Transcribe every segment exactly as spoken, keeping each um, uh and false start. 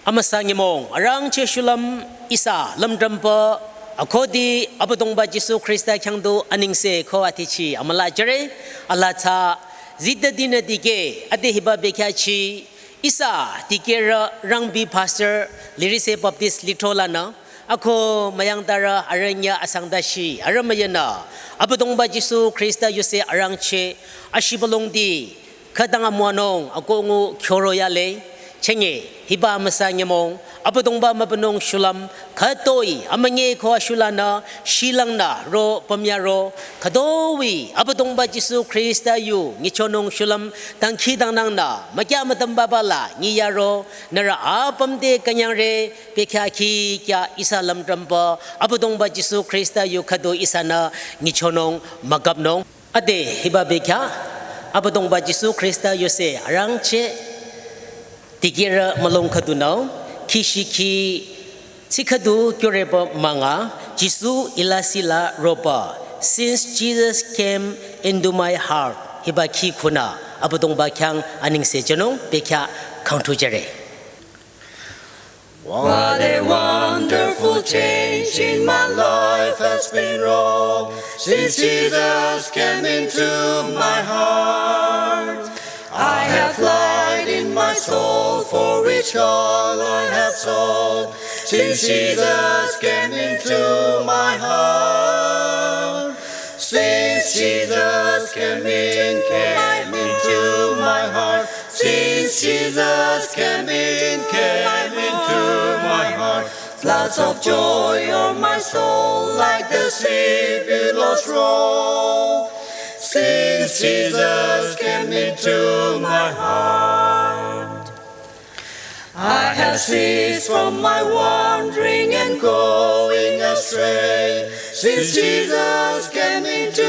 Amüsa nyümong arangcheh shulüm ihsa lümdrümpü akhudi Abüdongba Jisu Khrista khyang du anengse ko atichi amüla jüre. Ala tsü zita dinü dikeh ade hiba bekhyahchi ihsa dikehrü Rangbi Pastor Lirise Baptist Lithro lanü ako müyangtarü arünyüh asangtashi arüh müyünü Abüdongba Jisu Khrista yuse arangcheh ashibülungdi khütang amüwanung akoh ngu khyoro yale. Chünye hiba amüsa nyümong Abüdongba mübünung shulüm khütoi amünyi ko ashulanü shilangnü ro pümya ro khütoi Abüdongba Jisu Khrista yu nyichonung shulüm dangkhidangnangnü mükyah mütümbaba la nyiya ro nührü apüm te künyangre. Bekhyah khikya ihsa lümdrümpü Abüdongba Jisu Khrista yu khüdu ihsanü nyichonung mükapnung. Ade hiba bekhyah Abüdongba Jisu Khrista yuse arangcheh dikehrü mülung khüdunü khishikhi tsi khüdu kyoreba münga Jisu ilasih la roba, Since Jesus came into my heart, hiba khi khunü Abüdongba khyang anengse jünung bekhyah khangthu jüre. What a wonderful change in my life has been wrought since Jesus came into my heart. I have light in my soul for which all I have sought since Jesus came into my heart. Since Jesus came in, came into my heart. Since Jesus came in, came into my heart. Floods of joy o'er my soul like the sea billows roll. Since Jesus came into my heart. I have ceased from my wandering and going astray, since Jesus came into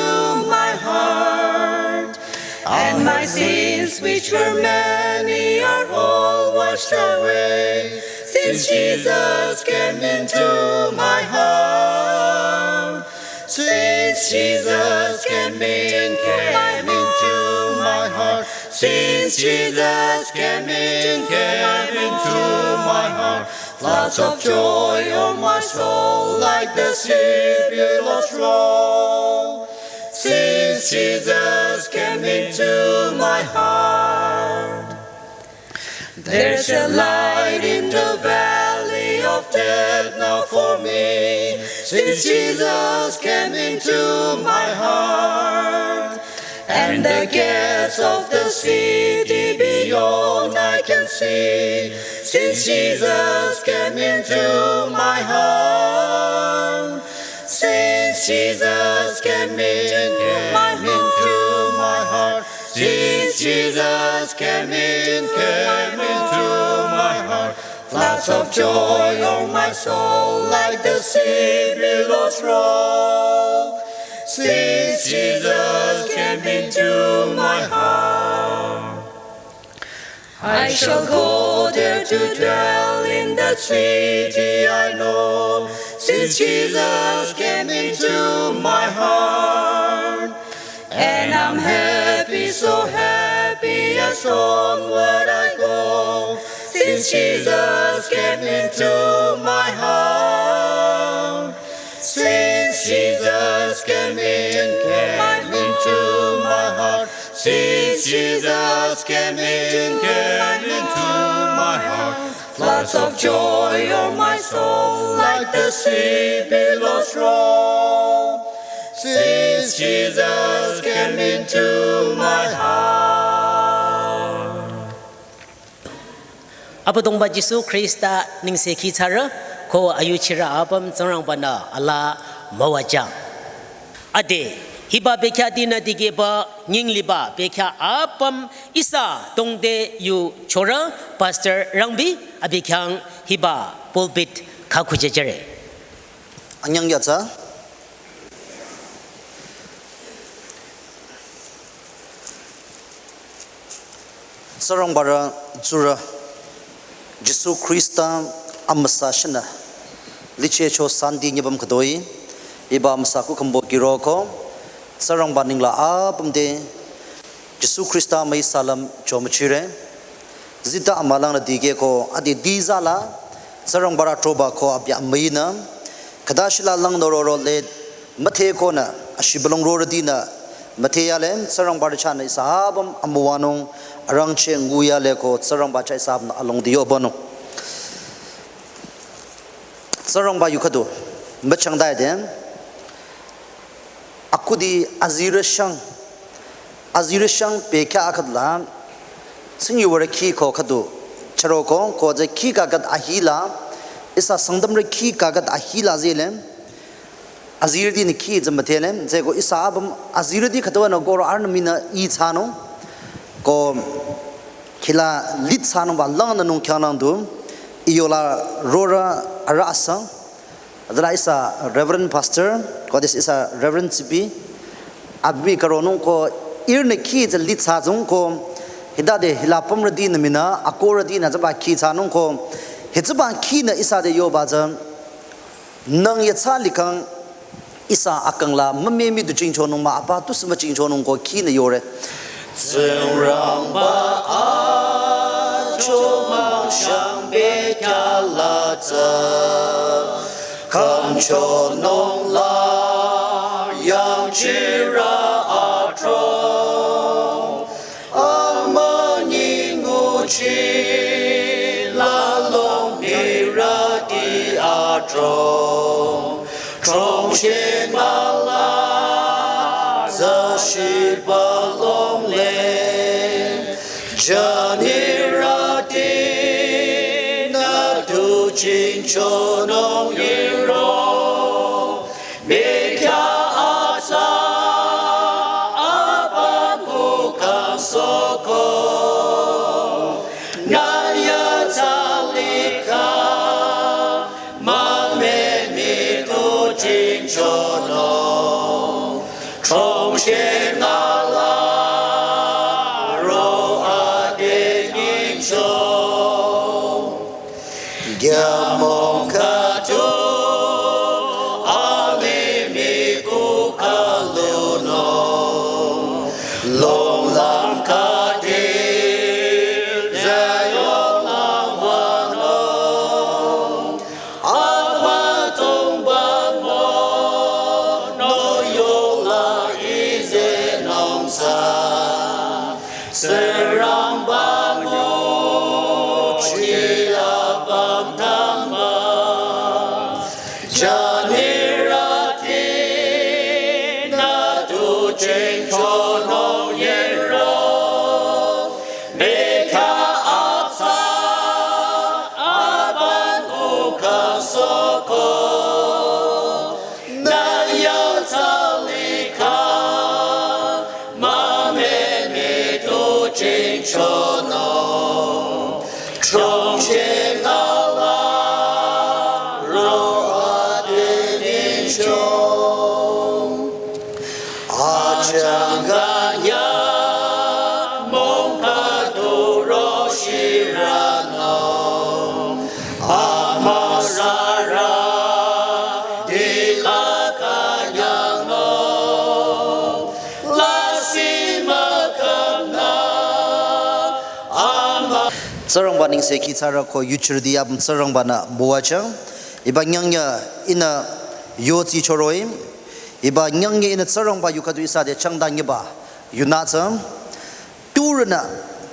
my heart. And my sins, which were many, are all washed away, since Jesus came into my heart. Since Jesus came in, came into my heart. Since Jesus came in, came into my heart. Floods of joy o'er my soul like the sea billows roll. Since Jesus came into my heart. There's a light in the valley of death now for me, since Jesus came into my heart. And the gates of the city beyond I can see, since Jesus came into my heart. Since Jesus came in, came into my heart. Since Jesus came in, came into my heart. Floods of joy o'er my soul like the sea billows roll. Since Jesus came into my heart. I shall go there to dwell in that city I know, since Jesus came into my heart. And I'm happy, so happy, as onward I go, since Jesus came into my heart. Since Jesus came in, came into my heart. Since Jesus came in, came into my heart. Floods of joy o'er my soul like the sea billows roll. Since Jesus came into my heart. Abüdongba Jisu Khrista nengsekhi thsarü ko ayuchirü apüm Tsingrangba-nü alaa müwajüng. Ade, hiba bekhyah dinü dikehba nying liba bekhyah apüm ihsa dongde yuchorü Pastor Rangbi abi khyang hiba pulpit khakujejüre. Anyang yatsa. Tsingrangbarü tsurü Jisu Khrista amüsa shinü lichehcho Sunday nyübüm khütoi hiba amüsa kukhümbo kiroko Tsingrangba nengla apüm te Jisu Khrista müi salam chomüchire. Zita amalang na dikeh ko adi diza la, Tsingrangba rü throba ko abya müinü, khüta shila lang no roro le, müthe ko nü, ashibülung roro dinü, müthe yale, Tsingrangba rü chanü ihsa apüm amüwanung, arangcheh nguya le ko, Tsingrangba chah ihsa apüm along diyo bano. Tsingrangba yu khüdu, müchang dai de, akudi azirü shang, azirü shang pekya akad la, tsingyu wara khi ko khüdu, charo ko, ko ze khi kakad ahila, ihsa Sangtamrü khi kakad ahila zele, azirüti nü khi ze müthele, ze ko ihsa apüm azirüti khüdu nü goro arnü minü i tsano, ko khila lit tsano ba lang nü nung kyanang du, iyola rora ara asang, Adala ihsa Reverend Pastor, ko this ihsa Reverend Tsipi, abi karonung ko irne khi zali tsazung ko, hidade hila pamradi namina, akoradi na zaba khi tsanung ko, hitsaba khi na ihsa de yoba zan, nang yatsa likang ihsa akang la, mame mi du chingchonung ma apa tu sima chingchonung ko khi na yore. Tsingrangba achomang shang bekya la tsü, kangchonung la yangchirü atrong, amünyi nguchi la longbirüti atrong. Trongcheh ngala za shiba longle, janirüti nü tu chingchonung yiro, bekya atsa apüm kukang soko, nü yatsa lika, mame mi tu chingchonung, trongcheh ngala ro ade nyingchong. Gyamong khüdu alimih kukalunung, longlang khüdi zayong langwanung. Awa tongba mo no yola ize nongsa, Tsingrangba nguchi apüm tangba. Janirüti nü tu chingchonung yiro, bekya atsa apüm kukang soko, nü yatsa lika, mame mi tu chingchonung, trongcheh ngala ro ade nyingchong. Achangkanya mongka duro shirano, amasara dila kanyano, lasi makamna, ama. Tsingrangba nengse kih tsara ko yuchirdi apüm Tsingrangba nü müwajüng. Hiba nyangya ihnü yotsi choroh-i. Hiba nyangya ihnü Tsingrangba yu khüdu ihsa de changdangiba yunü tsü. Turünü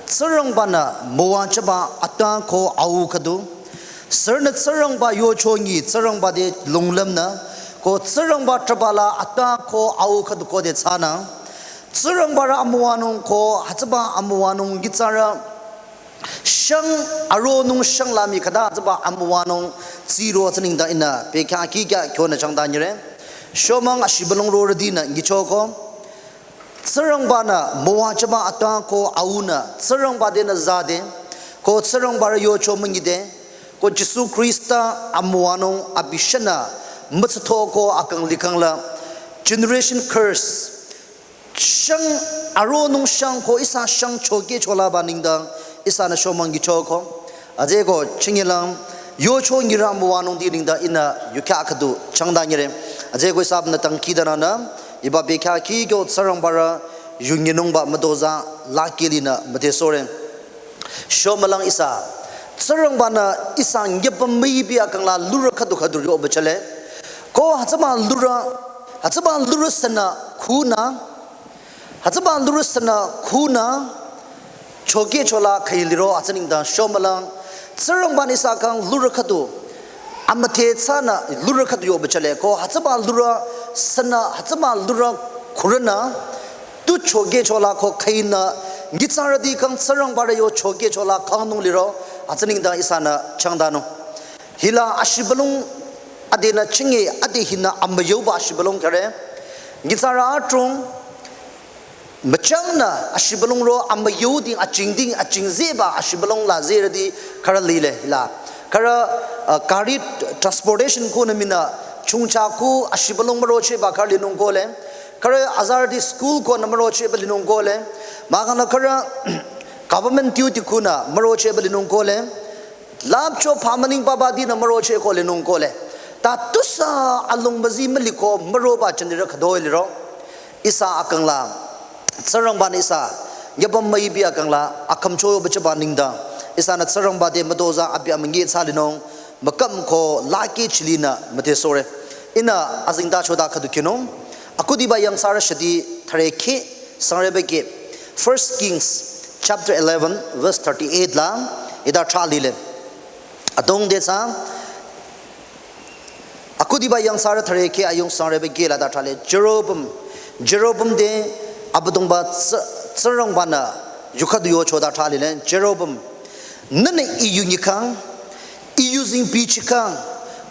Tsingrangba nü müwajüba atang ko au khüdu. Sürünü Tsingrangba yochongi Tsingrangba de lunglümnü. Ko Tsingrangba trübala atang ko au khüdu ko de tsünü. Tsingrangba rü amüwanung ko hütsüba amüwanung gitsarü. Shang aronung shang lami khüta hütsüba amüwanung tsiro tsü nengdang ihnü pekya kikya kyonü changdanyire. Shomang ashibülung rorüti nü ngichoko. Tsingrangba nü müwajüba atang ko aunü, Tsingrangba de nü zade, ko Tsingrangba rü yocho müngide, ko Jisu Khrista amüwanung abi shanü, mütsütho ko akang likang la, generation curse, shang aronung shang ko ihsa shang choke cholaba nengdang, ihsanü shomang ngichoko. Aje ko chingilang, yocho ngira müwanung di nengdang ihnü yukya khüdu changdanyire. Aje ko ihsa apümnü tangki dananü, hiba bekya kikyo Tsingrangba rü yunginungba müdoza lakili nü müdesore. Shomülang ihsa, Tsingrangbanü ihsa nyepa müipi akangla lurü khüdu khüdu yoba chale. Ko hütsüba lurü, hütsüba lurü sünü khunü, hütsüba lurü sünü khunü, choke chola khüi liro hütsü nengdang shomülang. Tsingrangbanü ihsa kang lurü khüdu, amüdhe tsünü lurü khüdu yoba chale. Ko hütsüba lurü sünü, hütsüba lurü khurünü, tu choke chola ko khüinü, nyitsarüti kang Tsingrangbarü yo choke chola khangnung liro, hütsü nengdang ihsanü changdanung. Hila ashibülung adenü chinge ade hinü amüyoba ashibülung kare. Nyitsarü atung, müchangnü ashibülung ro amüyoding achingding achingzeba ashibülung la zerüti khürü lile hila. Khürü, uh, gari transportation khunü minü chungcha khu ashibülung mürochehba khürü linung kohle. Khürü azarüti school khunü mürochehba linung kohle. Mahkhang khürü government duty khunü mürochehba linung kohle. Lapcho phamaningba batinü mürocheh ko linung kohle. Ta tusü alung müzi müliko müroba chindirü khüdoi liro. Ihsa akangla, Tsingrangbanü ihsa, nyepa müipi akangla, akhümcho yoba chaba nengdang. Ihsanü Tsingrangba te mütozah abi amünyi tsü linung, mükam ko lake chilinü müdhe sore. Ihnü azengtachoda khüdu khinung. Akhudiba Yangsarü shadi thüre khe sangreba keh. First Kings chapter eleven verse thirty-eight la, hita thra lile. Adrong de tsü, akhudiba Yangsarü thüre khe ayung sangreba keh la ta thra le. Jeroboam, Jeroboam te Abüdongba Tsi-, Tsingrangbanü yu khüdu yocho ta thra lile. Jeroboam, nühnü I yu nyikhang, I yuzeng bichikhang,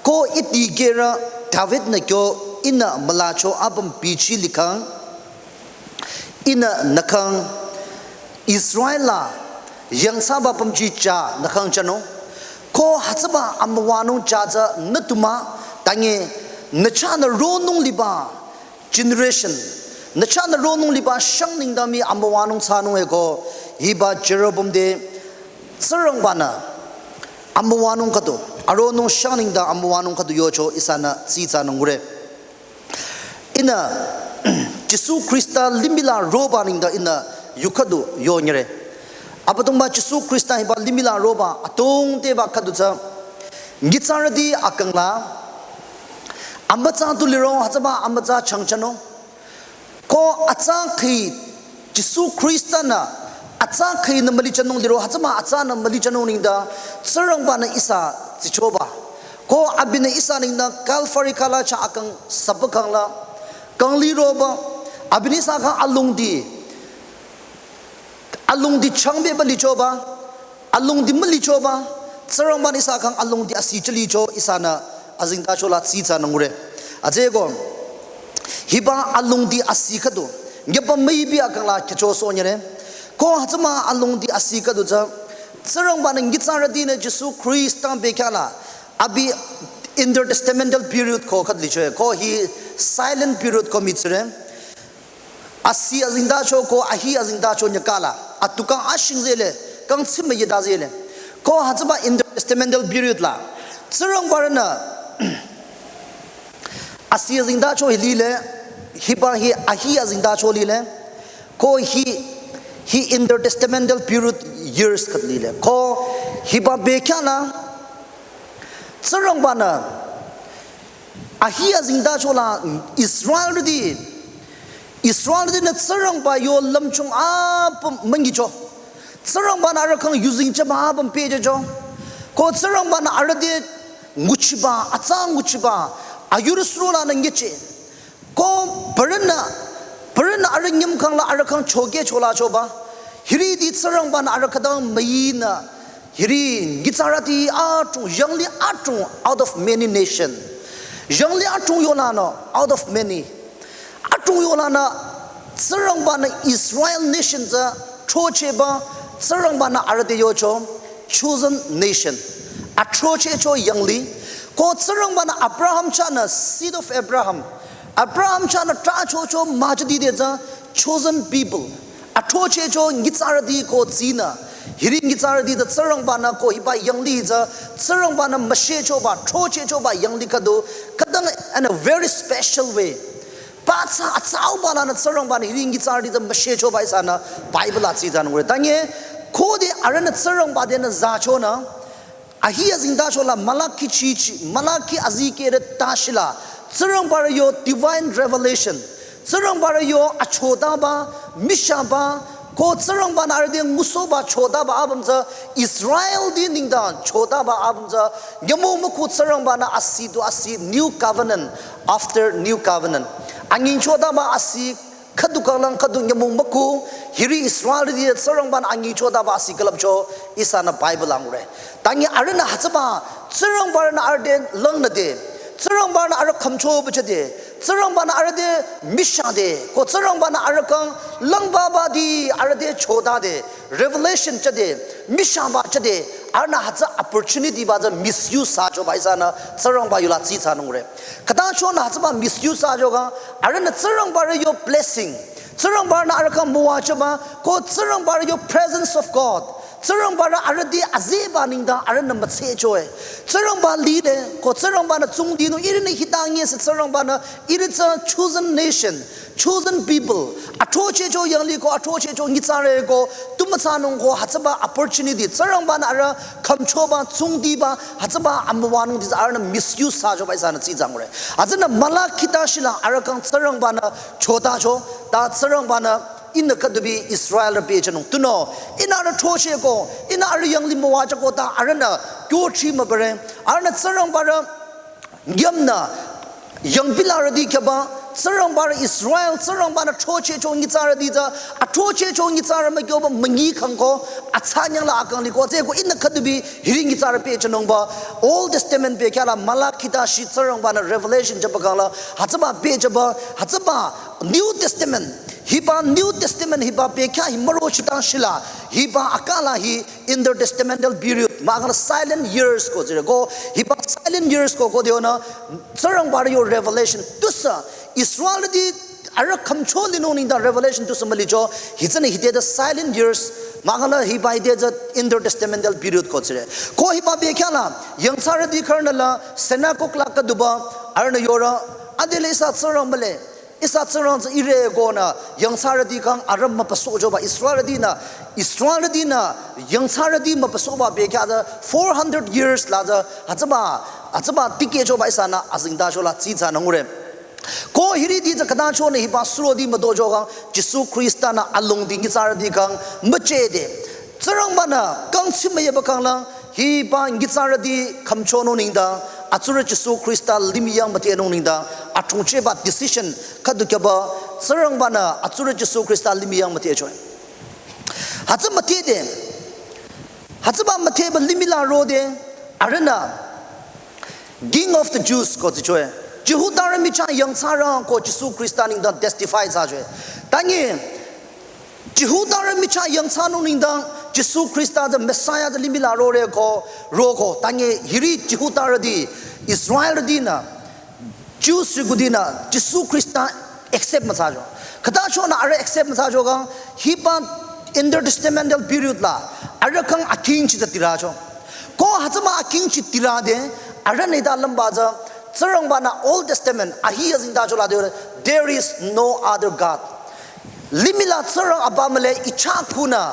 ko I dikehrü David-nü kyo Ihnü mülacho apüm bichi likhang, Ihnü nü khyang Israel la yangthsaba pümji chah nü khyang jünung. Ko hütsüba amüwanung chah tsü nü tu mah, tange nü chahnü ronung liba generation, nü chahnü ronung liba shang nengdang mii amüwanung thsanung e ko, hiba Jeroboam te Tsingrangbanü amüwanung khüdu, aronung shang nengdang amüwanung khüdu yocho ihsanü tsitsanung ngure. Ihnü Jisu Khrista limih la roba nengdang ihnü yu khüdu yonyire. Abüdongba Jisu Khrista hiba limih la roba adrong deba khüdu tsü, nyitsarüti akangla, amütsa tu liro hütsüba amütsa changchanung. Ko atsa khüi Jisu Khrista-nü atsa khüinü mülichanung liro hütsüba atsanü mülichanung nengdang Tsingrangbanü ihsa tsichoba. Ko abinü ihsa nengdang Calvary khüla chah akang süpü khangla kang liroba. Abinü ihsa khyang alongdi, alongdi changbeba lichoba. Alongdi mülichoba, Tsingrangbanü ihsa khyang alongdi asi chalicho ihsanü azengtacho la tsitsanung ngure. Atsüko, hiba alongdi asi khüdu, nyepa müipi akangla khyücho sonyire. Ko hütsüba alongdi asi khüdu tsü, Tsingrangbanü nyitsarütinü Jisu Khrista bekhyah la, abi intertestamental period ko khüdu licho, ko hi silent period ko mitsire. Asi azengtacho ko ahi azengtacho nyükala, atu kang ashing zele, kang tsimba yeda zele. Ko hütsüba intertestamental period la, Tsingrangbarünü asi azengtacho hi lile, hiba hi ahi azengtacho lile. Ko hi, hi intertestamental period years khüdu lile. Ko hiba bekhyah la, Tsingrangbanü ahi azengtacho la Israelrüti, Israelrütinü Tsingrangba yo lümchung apüm müngicho. Tsingrangbanü arüh khyang yuzeng chaba apüm pehjücho. Ko Tsingrangbanü arüh te nguchiba, atsa nguchiba, ayurü suro lanü nyichi. Ko parünü, parünü arüh nyüm khangla arüh khyang choke cholachoba. Hiriti Tsingrangbanü arüh khütang müinü. Hiri nyitsarüti atung, yanglih atung, out of many nation. Yanglih atung yolanü, out of many. Atung yolanü, Tsingrangbanü Israel nation tsü throchehba, Tsingrangbanü arüh te yocho, chosen nation. Athrochehcho yanglih. Ko Tsingrangbanü Abraham chahnü, seed of Abraham. Abraham chahnü trahchocho majadi te tsü chosen people. Athrochehcho nyitsarüti ko tsinü. Hiri nyitsarüti tsü Tsingrangbanü ko hiba yanglih tsü Tsingrangbanü müshehchoba, throchehchoba yanglih khüdu. Khütang in a very special way. Ba tsü atsauba lanü Tsingrangbanü hiri nyitsarüti tsü müshehchoba ihsanü Bible la tsitsanung ngure. Tange Khode arühnü Tsingrangba tenü zachonü, ahi azingdachola Malaki chichi, Malaki azikehre tashila, Tsingrangba yo divine revelation, Tsingrangba yo achotaba, mishaba, ko Tsingrangbanü arüh te ngusohba chotaba apüm tsü, Israelti nengdang chotaba apüm tsü, nyümong müku Tsingrangbanü asi tu asi new covenant after new covenant. Anyingchotaba asi khüdu kanglang khüdu nyümong müku, hiri Israelti Tsingrangbanü anyingchotaba asi külüpcho, ihsanü Bible angure. Tangi arühnü hütsüba, Tsingrangbanü arüh te langnü de, Tsingrangbanü arüh khümchoba chade, Tsingrangbanü arüh te mishade, ko Tsingrangbanü arüh kang langbaba di arüh te chotade, revelation chade, mishaba chade, arühnü hütsü opportunity ba tsü misuse thsachoba ihsanü Tsingrangba yola tsitsanungre. Khütachonü hütsüba misuse thsachoka, arühnü Tsingrangba yo blessing, Tsingrangbanü arüh kang müwajüba, ko Tsingrangba yo presence of God, Tsingrangba arüh te aziba nengdang arühnü mütsehchoe. Tsingrangba lide, ko Tsingrangbanü tsungdinü ihrünü hitang yese Tsingrangbanü ihrü tsü chosen nation, chosen people. Athrochehcho yanglih ko, athrochehcho nyitsarü ko, tu mütsanung ko, hütsüba opportunity. Tsingrangbanü arüh khümchoba, tsungdiba, hütsüba amüwanung di tsü arühnü misuse thsachoba ihsanü tsitsanungre. Hütsünü Malaki tashila arüh kang Tsingrangbanü chotacho, ta Tsingrangbanü ihnü khüdubi Israelrü pehjünung. Tunüo, ihnü arüh throchehko, ihnü arüh yanglih müwajüko ta arühnü kyothri mübüre, arühnü Tsingrangba nyümnü, yangpilarüti khyaba, Tsingrangba Israel, Tsingrangbanü throchehcho nyitsarüti tsü, athrochehcho nyitsarü mükyoba münyi kangko, atsanyangla akang liko, tsüko ihnü khüdubi hiri nyitsarü pehjünungba, Old Testament pehkhyala Malaki tashi Tsingrangbanü revelation jüba kangla, hütsüba pehjüba, hütsüba New Testament, hiba New Testament hiba pehkhyah hi müro chitang shila, hiba akala hi intertestamental period, mahkhang silent years ko tsire ko, hiba silent years ko, ko deonü, Tsingrangba yo revelation, tusü, Israelti, arüh khümcho linung nengdang revelation tusü mülicho, hitsünü hite the silent years, mahkhang hiba hite the intertestamental period ko tsire. Ko hiba pehkhyala, yangthsarüti khürünü la, synagogue la khüduba, arühnü yore, adele ihsa Tsingrang mühle, ihsa Tsingrang tsü ihrü konü, yangthsarüti kang arüh müpasohchoba Israeltinü, Israeltinü, yangthsarüti müpasohba pehkhyah tsü four hundred years la tsü, hütsüba, hütsüba tikehchoba ihsanü azingdachola tsitsanungre. Ko hiriti tsü khütachonü hiba suroti mütocho kang, Jisu Khrista-nü alongdi nyitsarüti kang, müchede. Tsingrangbanü, kang chimüyeba kanglang, hiba nyitsarüti khümchonung nengdang, atsurü Jisu Khrista limih yang müdhenung nengdang, athongcheba decision khüdu khyaba, Tsingrangbanü atsurü Jisu Khrista limih yang müdhecho. Hütsü müdhede, hütsüba müdheba limih la rode, arühnü, King of the Jews ko tsichoe. Jihudarü michah yangthsarü ko Jisu Khrista nengdang testify thsachoe. Tangi, Jihudarü michah yangthsanung nengdang Jisu Khrista the Messiah the limih la rore ko, roko. Tangi hiri Jihudarüti, Israeltinü, Jews rikutinü, Jisu Khrista accept müthsacho. Khütachonü arüh accept müthsacho kang, hiba intertestamental period la, arüh kang akingchi tsü tiracho. Ko hütsüba akingchi tirade, arühnü ta lümba tsü, Tsingrangbanü Old Testament, ahi azingdachola de, there is no other God. Limih la Tsingrang apa mühle, ichah khunü,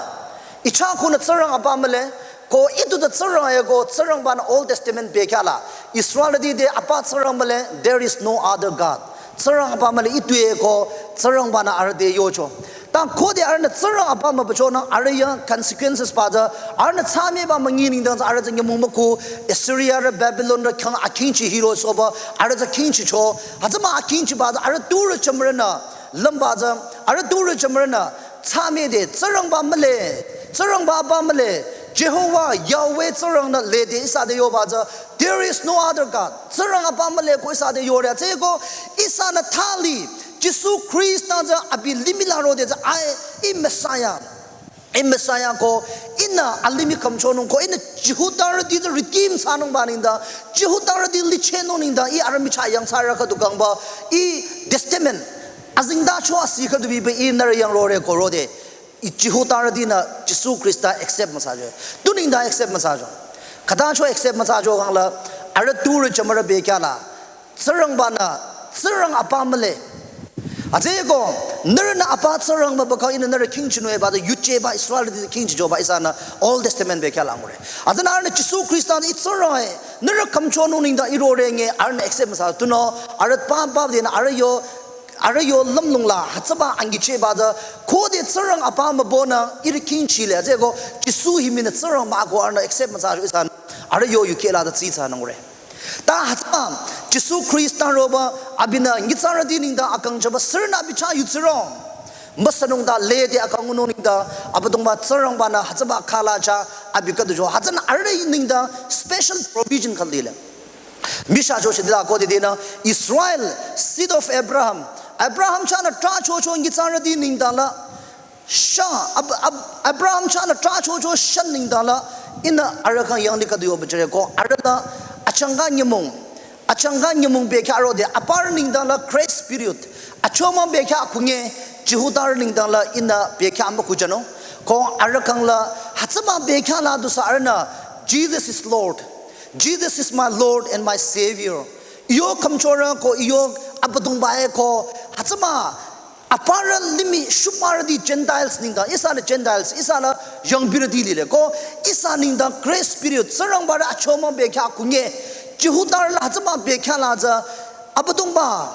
ichah khunü Tsingrang apa mühle, ko itu the Tsingrang e ko Tsingrangbanü Old Testament pehkhyala, Israelti te apa Tsingrang mühle, there is no other God. Tsingrang apa mühle itu e ko Tsingrangbanü arüh te yocho. Ta khode arühnü Tsingrang apa mübüchonü arüh yang consequences ba tsü, arühnü thsameba münyi nengdang tsü arüh tsü nyümong müku, Assyriarü Babylonrü khyang akingchi hirosohba, arüh tsü kingchicho, hütsüba akingchiba tsü arüh tpurü jümürünü, lümba tsü, arüh tpurü jümürünü, thsamede, Tsingrangba mühle, Tsingrangba apa mühle, Jehovah, Yahweh Tsingrang nü lede ihsa te yoba tsü, there is no other God. Tsingrang apa mühle ko ihsa te yore, tsüko ihsanü thali, Jisu Khrista tsü abi limih la rode tsü, ai, ih Messiah. Ih Messiah ko, ihnü alimih khümchonung ko, ihnü Jihudarüti tsü redeem thsanungba nengdang, Jihudarüti lichehnung nengdang, ih arüh michah yangthsarü khüdu kangba, ih testament, azingdacho asi khüdu biba ih nührü yang rore ko rode. Ih Jihudarütinü Jisu Khrista accept müthsacho. Tu nengdang accept müthsacho. Khütacho accept müthsacho kangla, arüh tpurü jümürü pehkhyala, Tsingrangbanü, Tsingrang apa mühle. Atsüko, nührünü apa Tsingrang mübüka ihnü nührü khingchinung eba tsü yujeba Israelrüti khingchichoba ihsanü Old Testament bekhyah langure. Atsünü arühnü Jisu Khrista-nü I Tsingrang e, nührü khümchonung nengdang irore nge arühnü accept müthsa tunüo, arüh papa dinü arüh yo, arüh yo lümlong la hütsüba angichehba tsü, khode Tsingrang apa mübünü ihrü khingchile, atsüko Jisu hi mii Tsingrang mah ko arühnü accept müthsacho ihsanü, arüh yo yukheh la tsü tsitsa nangure. Ta hütsüba, Jisu Khrista roba, abinü nyitsarüti nengdang akangchoba sürünü abi chah yutsiro. Müsünung ta lede akangngunung nengdang, Abüdongba Tsingrangba-nü hütsüba khala chah, abi khüdu cho, hütsünü arüh nengdang special provision khüdu lile. Mishacho shidila khode dinü, Israel, seed of Abraham. Abraham chahnü trahchocho nyitsarüti nengdang la, Sha, Ab-, Ab-, Abraham chahnü trahchocho shan nengdang la, ihnü arüh khyang yanglih khüdu yoba jüre ko, arüh la, achangka nyümong, achangka nyümong bekhyah rode, aparü nengdang la grace period, achomang bekhyah khunye, Jihudarü nengdang la ihnü bekhyah mükhujünung, ko arüh khyang la, hütsüba bekhyah la dusü arühnü, Jesus is Lord, Jesus is my Lord and my Savior. I yo khümchorü ko, I yo Abüdongba e ko, hütsüba, aparü limih shüparüti Gentiles nengdang, ihsa la Gentiles, ihsa la yangpirüti lile. Ko ihsa nengdang grace period, Tsingrangbarü achomang bekhyah khunye, Jihudarü la hütsüba bekhyah la tsü, Abüdongba,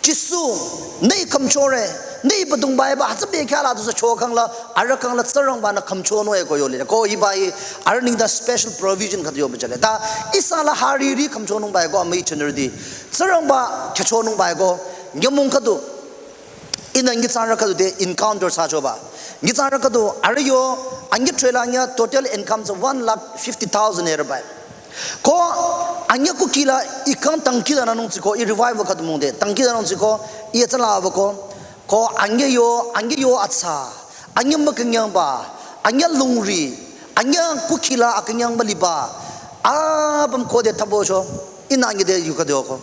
Jisu, nü I khümchore, nü I Abüdongba eba hütsü bekhyah la dusü chokhang la, arüh khyang la Tsingrangba-nü khümchonung e ko yo lile. Ko hiba hi, arüh nengdang special provision khüdu yoba jüle. Ta, ihsa la hariri khümchonungba e ko amüi chinirüti. Tsingrangba khyüchonungba e ko, nyümong khüdu, ihnü nyitsarü khüdu te encounter thsachoba. Nyitsarü khüdu, arüh yo, anyi trela nya total income tsü one lakh fifty thousand e rübai. Ko, anyi kukhi la I kang tangki dananung tsüko, I revival khüdu mongde, tangki dananung tsüko, I tsala ba ko, ko anyi yo, anyi yo atsa, anyi mükünyangba, anyi lungri, anyi kukhi la akünyang müliba, apüm khode thabocho, ihnü anyi te yu khüdu ko.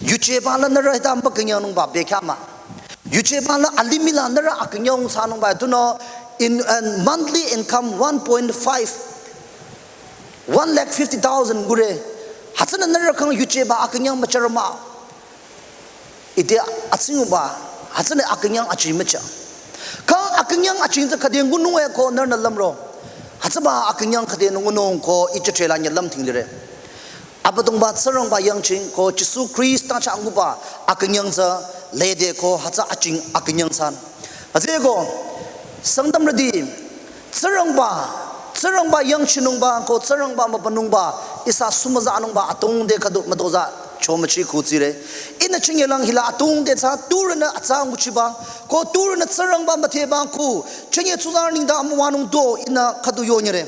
Yujeba la nührü hita mükünyangnungba bekhyah mah. Yujeba la alimih la nührü akünyang thsanungba tunüo in, uh, monthly income one point five, one lakh fifty thousand gure. Hütsünü nührü khyang yujeba akünyang müchürü mah. Ite atsingba, hütsünü akünyang achi mücha. Kang akünyang achi tsü khüde ngunung e ko nührünü lümro. Hütsüba akünyang khüde ngunung ko I chah trela nya lümthing lire. Abüdongba Tsingrangba yangching ko Jisu Khrista chah nguba akünyang tsü lede ko hütsü aching akünyang thsan. Hütsüko, Sangtamrüti, Tsingrangba, Tsingrangba yangchinungba ko Tsingrangba mübünungba, ihsa sumüzanungba atongde khüdu mütozah chomüchi kutsire. Ihnü chinyelang hila atongde tsü turünü atsa nguchiba, ko turünü Tsingrangba müdheba ko, chinye tsuzarü nengdang amüwanung do ihnü khüdu yonyire.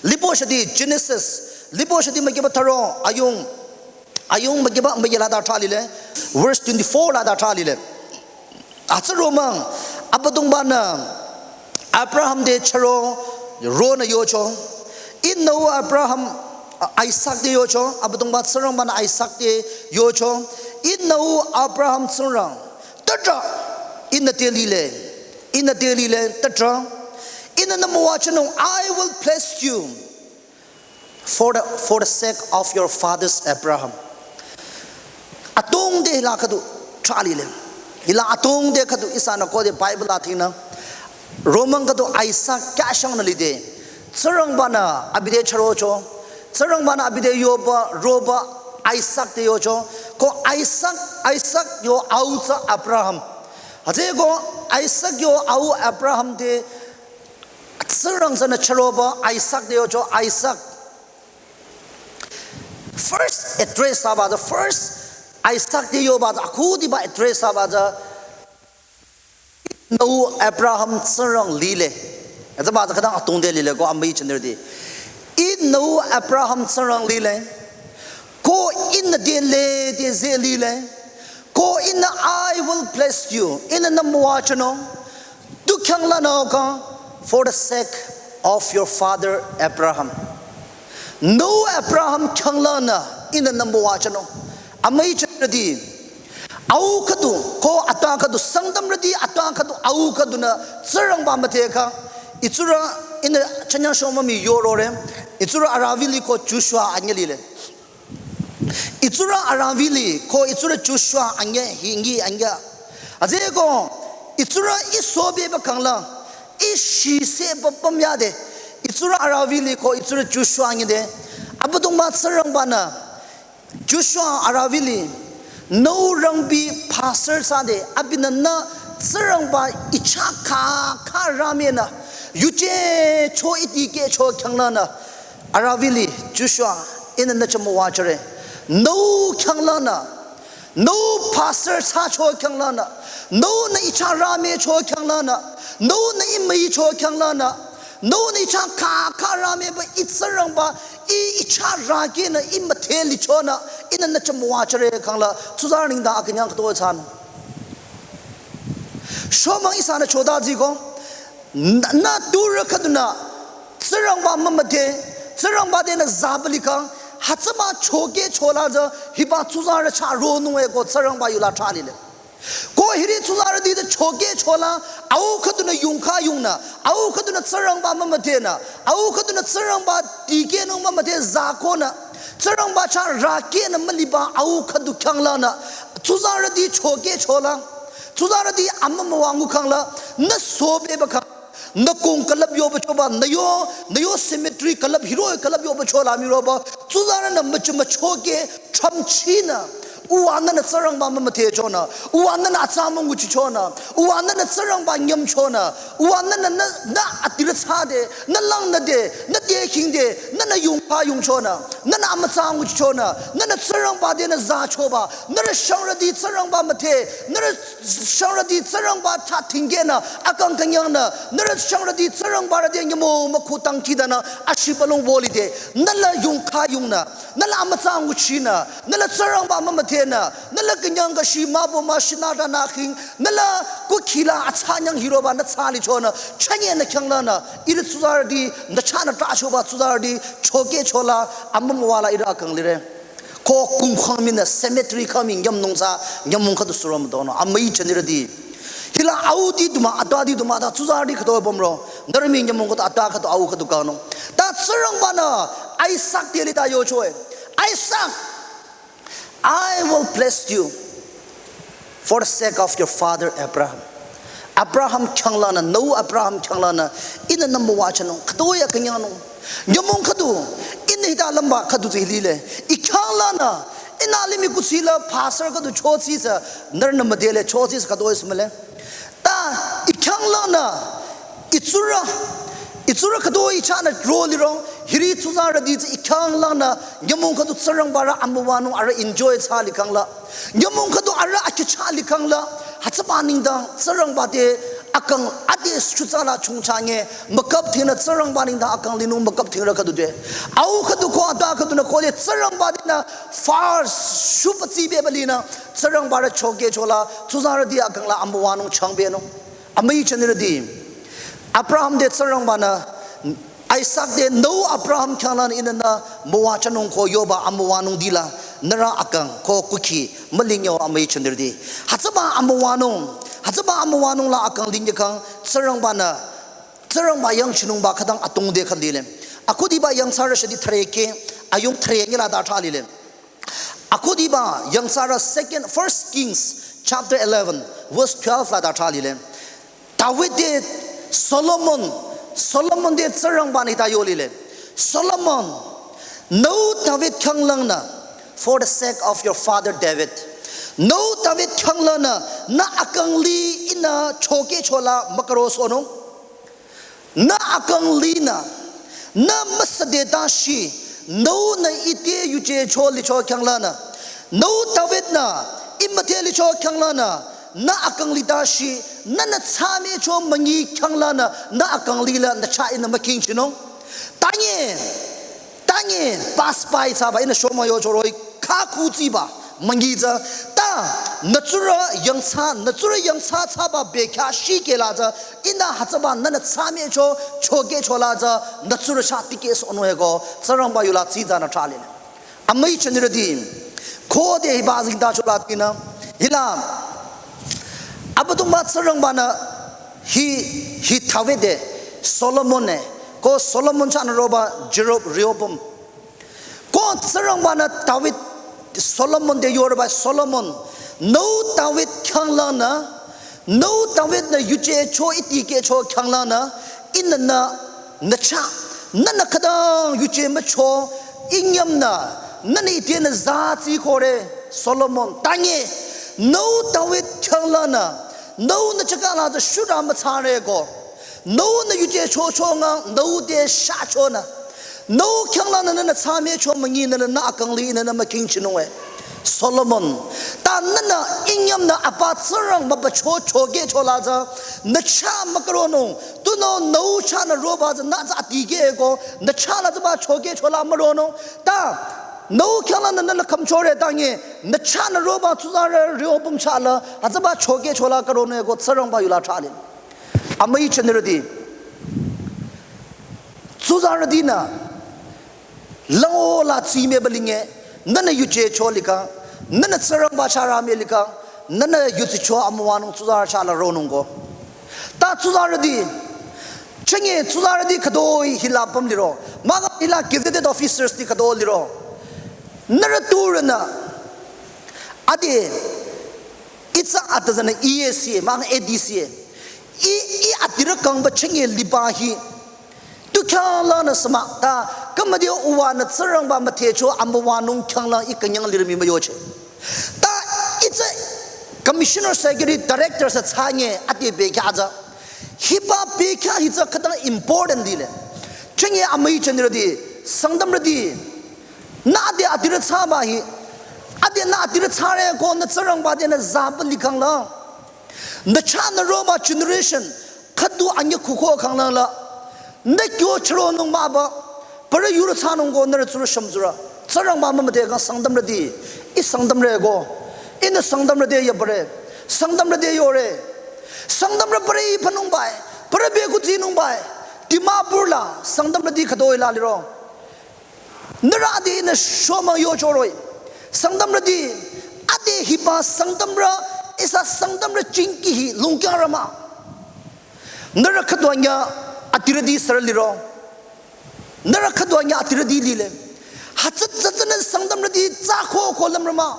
Lipo shadi Genesis, lipo shadi mükiba tharo, ayung, ayung mükiba müki lada thra lile, verse twenty-four lada thra lile. Atsü romang, Abüdongba-nü Abraham te chüro ronü yocho. Ihnü u Abraham, Isaac te yocho, Abüdongba Tsingrangba-nü Isaac te yocho. Ihnü u Abraham Tsingrang, tüdrü, ihnü te lile, ihnü te lile, tüdrü. Ihnü nü müwajünung, I will bless you for the, for the sake of your fathers Abraham. Atongde hila khüdu thra lile. Hila atongde khüdu ihsanü khode Bible la thingnü. Romang khüdu Isaac khyashangnü lide. Tsingrangba-nü abi te chürocho. Tsingrangba-nü abi te yoba, roba Isaac te yocho. Ko Isaac, Isaac yo au tsü Abraham. Hütsüko Isaac yo au Abraham te Tsingrang tsünü chüroba Isaac te yocho Isaac. First address thsaba tsü, first Isaac te yoba tsü, akhudiba address thsaba tsü, ihnü u Abraham Tsingrang lile. Hütsüba tsü khütang atongde lile ko amüi chinirüti. Ihnü u Abraham Tsingrang lile. Ko ihnü te lede zeh lile. Ko ihnü I will bless you. Ihnü nü müwajünung. Tu khyanglanü kang for the sake of your father Abraham. Nü u Abraham khyanglanü ihnü nü müwajünung. Amüi chinirüti. Au khüdu, ko ata khüdu, Sangtamrüti ata khüdu, au khüdunü, Tsingrangba müdhe kang, itsurü, ihnü chanyang shomami yorore, itsurü arüh vili ko Joshua anyü lile. Itsurü Aravili ko itsurü Joshua anyi hingi anyi. Azeko itsurü isobe bakangla ishise bapamyade. Itsurü Aravili ko itsurü Joshua anyide. Abüdongba Tsingrangbanü Joshua Aravili nü rangbi pastor thsade abinü nü Tsingrangba ichah kha kha ramenü yuje cho itikeh cho khyanglanü Aravili Joshua ihnü nü chah müwajüre. Nü khyanglanü, nü pastor thsacho khyanglanü, nünü ichah rame cho khyanglanü, nünü imüi cho khyanglanü, nünü ichah kha kha rameba I Tsingrangba, I ichah rakehnü I müdhe lichonü, ihnü nü chah müwajüre khangla, tsuzarü nengdang akünyang khütoi thsanung. Shomang ihsanü choda ziko, nü, nü turü khüdunü, Tsingrangba mümüdhe, Tsingrangba tenü zaba likhang, hütsüba chokeh chola tsü, hiba tsuzarü chah ronung eko Tsingrangba yula thali le. Ko hiri tsuzarüti te chokeh chola, au khüdunü yungkha yungnü, au khüdunü Tsingrangba mümüdhenü, au khüdunü Tsingrangba tikehnung mümüdhe zakonü, Tsingrangba chah rakehnü müliba au khüdu khyanglanü, tsuzarüti chokeh chola, tsuzarüti amümüwa ngukhangla, nü sobeba khang, nü kong külüp yoba choba, nü yo, nü yo cemetery külüp, hiroh-i külüp yoba chola miroba, tsuzarünü müchü müchokeh, tramchinü, uwa nünü Tsingrangba mümüdhechonü, uwa nünü atsamü nguchichonü, uwa nünü Tsingrangba nyümchonü, uwa nünü nü, nü adirü thsade, nü langnüde, nü dehingde, nünü yungpha yungchonü, nünü amütsa nguchichonü, nünü Tsingrangba tenü zachoba, nührü shangrüti Tsingrangba müdhe, nührü shangrüti Tsingrangba thsa tingkehnü, akang künyangnü, nührü shangrüti Tsingrangba rüti nyümong mükhu tangkidanü, ashibülung bolide, nü la yungkha yungnü, nü la amütsa nguchinü, nü la Tsingrangba mümüdhenü, nü la künyang kashi mabo ma shinada nü khing, nü la kukhila atsanyang hiroba nü thsalichonü, chünyenü khyanglanü, ihrü tsuzarüti, nü chahnü trahchoba tsuzarüti, chokeh chola, amümüwala ihrü akang lire. Ko kung khang minü cemetery khang mi nyümnung tsü, nyümong khüdu surom dono, amüi chanirüti. Hila auti duma, atati duma, ta tsuzarüti khütoi bomro, nührü mi nyümong khüdu ata khüdu au khüdu kanung. Ta Tsingrangbanü, Isaac te lita yochoe. Isaac, I will bless you for the sake of your father Abraham. Abraham khyanglanü, nü Abraham khyanglanü, ihnü nü müwajünung, khütoi akünyangnung. Nyümong khüdu, ihnü hita lümba khüdu tsü hilile. I khyanglanü, ihnü limih kuthsila pastor khüdu chotsisü, nührünü müdhele chotsisü khütoi sümüle. Ta, I khyanglanü, itsurü, itsurü khütoi chahnü ro lirong, hiri tsuzarüti tsü I khyanglanü, nyümong khüdu Tsingrangba rü amüwanung arüh enjoy thsa likhangla. Nyümong khüdu arüh akhi thsa likhangla, hütsüba nengdang Tsingrangba te akang ade shutsala chungchange, mükap thenü Tsingrangba nengdang akang linung mükap thengrü khüdu de. Au khüdu ko ata khüdunü kole Tsingrangba tenü far shupatsibeba linü, Tsingrangba rü chokeh chola, tsuzarüti akangla amüwanung changbenung. Amüi chanirüti. Abraham te Tsingrangbanü, Isaac te nü Abraham khyanglanü ihnü nü müwajünung ko yoba amüwanung dila, nührü akang ko kukhi, mülinyo amüi chanirüti. Hütsüba amüwanung, hütsüba amüwanung la akang linyekhang, Tsingrangbanü, Tsingrangba yangchinungba khütang atungde khüdile. Akhudiba Yangthsarü shadi thüreke, ayung thüre nyila ta thsalile. Akhudiba Yangthsarü second, First Kings chapter eleven, verse twelve la ta thsalile. David te Solomon, Solomon te Tsingrangbanü ta yolile. Solomon, nü David khyanglangnü, for the sake of your father David. Nü David khyanglangnü, nü akang li ihnü chokeh chola mükarosohnung. Nü akang linü, nü müsade tashi, nünü ite yuje cho licho khyanglanü, nü David nü, I müdhe licho khyanglanü, nü akang li tashi, nünü thsame cho münyi khyanglanü, nü akang lila nü chah ihnü mükingchinung. Tanye, tanye, pass by thsaba ihnü shoma yochoroi, kha khutsiba. Münyi tsü, ta, nü tsurü yangthsa, nü tsurü yangthsa thsaba bekhyah shikehla tsü, ihnü hütsüba nünü thsame cho, chokeh chola tsü, nü tsurü chah tikehsohnung eko, Tsingrangba yula tsitsanü thsalile. Amüi chanirüti, khode hiba zingta chola tinü, hila, Abüdongba Tsingrangbanü hi, hi David te, Solomon e, ko Solomon chahnü roba Jerob-, Rehoboam. Ko Tsingrangbanü David Solomon te yoreba Solomon, nüu David khyanglanü, nüu David nü yuje cho iti ke cho khyanglanü, inü nü, nü cha, nü nü khütang yuje mücho, inyam nü, nü nü ite nü za tsi kore, Solomon, tange, nüu David khyanglanü, nüu nü chaka la za shura mütsare ko. Nüu nü yuje cho cho nga, nüu te sha cho nü. Nüu khyanglanü nü nü tsame cho müngi nü nü nü akang li nü nü müking chinung e. Solomon. Ta nü nü inyam nü apa Tsingrangba ba cho cho ke cho la za. Nü cha mükaronung. Tunüo nüu cha nü roba za nü za ati ke ko. Nü cha la za ba cho ke cho la müronung. Ta nüu khyanglanü nü nü kham cho re tange. Nü cha nü roba tsuzarü Rehoboam cha la. A za ba cho ke cho la karonung e ko Tsingrangba yu la cha le. Amüi chenirüti. Tsuzarüti nü. Lango la tsime balinge. Nü nü yuje cho lika. Nü nü Tsingrangba cha rame lika. Nü nü yuzi cho amüwanung tsuzarü cha la ronung ko. Ta tsuzarüti. Chenge tsuzarüti khütoi hila pam liro. Maga hila gazetted officers ti khüto liro. Nührü turü nü. Ade. Itsa atazanü E A C, maga A D C. I, i adirü kangba chenge liba hi. Tu khyanglanü sema, ta, kümüdi uwa nü Tsingrangba müthecho amüwanung khyanglang i künyang lirü mi müyoche. Ta, itsa commissioner secretary director sa tsanye ati bekya aza. Hiba bekya hitsa khütang important dile. Chenge amüi chenirüti, Sangtamrüti, nü ade adirü tsaba hi, ade nü adirü tsare ko nü Tsingrangba te nü zaba likanglang. Nü cha nü roba generation, khüdu anye khuko kanglang la. Nü kyo chüronung maba, parü yurü tsanung ko nührü tsurü shümtsurü. Tsingrangba mümüde kang Sangtamrüti, i Sangtamrü ko, i nü Sangtamrüti ya parü, Sangtamrüti yore. Sangtamrü parü i panung bai, parü be kuzinung bai. Dimapur la, Sangtamrüti khütoi la liro. Nührü ade nü shoma yo choroi. Sangtamrüti, ade hiba Sangtamrü, ihsa Sangtamrü chingki hi lungkyang rama. Nührü khütoi nya adirüti sürü liro. Nührü khütoi nya adirüti lile. Hatsat zatsane Sangtamrüti tsako ko lam rama.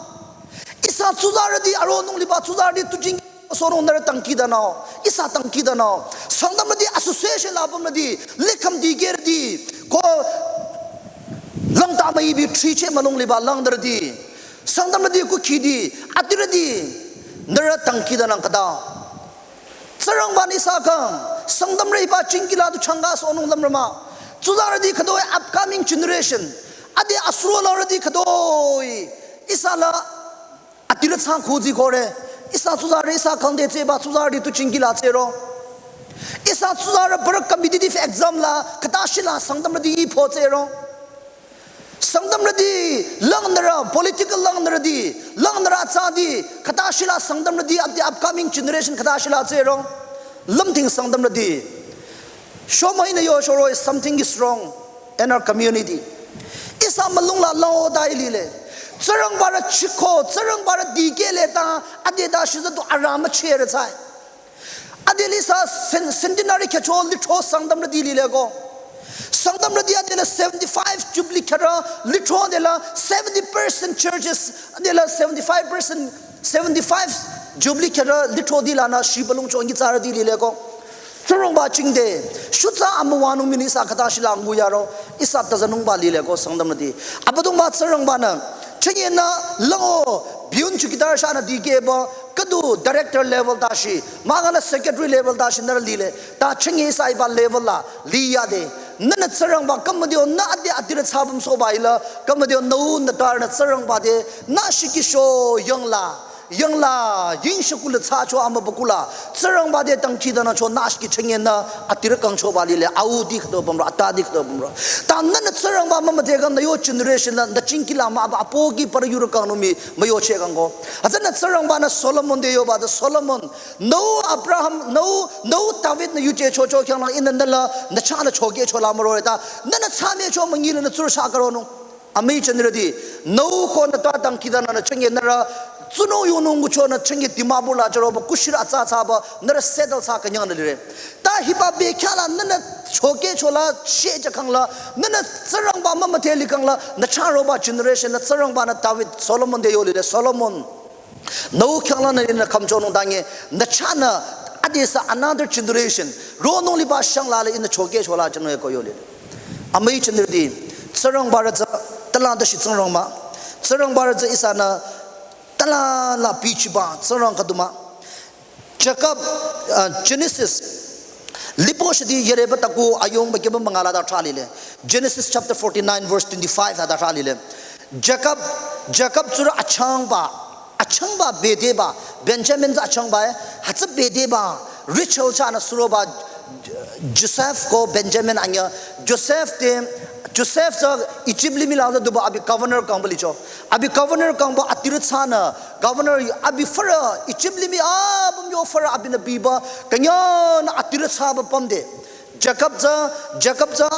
Ihsa tsuzarüti aronung liba tsuzarüti tu ching Sono nührü tangki danao, ihsa tangki danao. Sangtamrüti association la pamrüti, likham dikerüti, ko langta müibi triche mülung liba langdarüti. Sangtamrüti kukhiti, adirüti, nührü tangki danang khüta. Tsingrangba nü ihsa kang, Sangtamrü hiba chingki la tu changa sonung lam rama. Tsuzarüti khütoi upcoming generation, ade asuro langrüti khütoi, ihsa la adirü tsang khuzi kore. Ihsa tsuzarü ihsa kangde tseba tsuzarü tu chingki la tsero. Ihsa tsuzarü parü competitive exam la, khütashi la Sangtamrüti i pho tsero. Sangtamrüti langnürü, political langnürüti, langnürü atsati, khütashi la Sangtamrüti up-, the upcoming generation khütashi la tsero. Lümting Sangtamrüti. Shomai nü yo shoroi something is wrong in our community. Ihsa mülung la lao dai lile. Tsingrangba rü chiko, Tsingrangba rü dikeh le ta, ade ta shiza tu arama chere tsai. Ade lisa cen-, centenary khecho litro Sangtamrüti lile ko. Sangtamrüti ade la seventy-five jubilee khera litro de la seventy percent churches, ade la seventy-five percent, seventy-five jubilee khera litro di la na shi balung chongi tsarüti lile ko. Tsingrangba chingde, shutsa amüwanung mini ihsa khütashi la ngu yaro, ihsa tazanungba lile ko Sangtamrüti. Abüdongba Tsingrangba nü, chenge nü, lango, biyun chukidar sha nü dikehba, khüdu director level tashi, magana secretary level tashi nührü lile, ta chenge ihsa hiba level la, liyade, nünü Tsingrangba, kümüdeo nü ade adirü tsabam soba ila, kümüdeo nü u nü tar nü Tsingrangba de, nü shikisho yangla, yangla, ying shikula tsacho ama bakula, Tsingrangba de tangki dana cho nü shiki chenge nü, adirü kangchoba lile, au di khüdo bamro, ata di khüdo bamro. Ta nünü Tsingrangba mama de kang nü yo generation la, nü chingki la ma ba apoki parü yurü kang numi, müyoche kang ko. Atsa nü Tsingrangba nü Solomon de yoba, the Solomon, nü u Abraham, nü u, nü u David nü yuje chocho khyanglang inü nü la, nü cha nü choke chola mürore ta, nünü tsame cho müngi nü tsurü sha karonung. Amüi chenirüti, nü u ko nü ta tangki dana nü chenge nührü, Tsunung yonung nguchonü chenge Dimapur la chüroba kushirü atsa tsaba nührü settle thsa künyangnü lire. Ta hiba bekhyah la nünü chokehchola shechakang la nünü Tsingrangba mümüdhe likang la nü chah roba generation nü Tsingrangba-nü David Solomon te yo lire. Solomon, nüu khyang lanü ihnü khümchonung dange nü chahnü adesü another generation ronung liba shang la le ihnü chokehchola chünung e ko yo lire. Amüi chünirüti, Tsingrangba rü tsü talang dashi Tsingrang mah. Tsingrangba rü tsü ihsanü talang la bichiba Tsingrang khüdu mah. Jakob, uh, Genesis, lipo shidi yereba taku ayongba keba mangala da thralile. Genesis chapter forty-nine verse twenty-five ha da thralile. Jakob, Jakob tsurü achangba, achangba bedeba, Benjamin tsü achangba e, hütsü bedeba, Rachel chahnü suroba, Joseph ko Benjamin anyüh, Joseph te, Joseph tsü Egypt limih la tsü duba abi governor kangba licho. Abi governor kangba atirü thsanü, governor abi fürü Egypt limih apüm yo fürü abinü biba, künyangnü atirü thsaba pümde. Jakob tsü, Jakob tsü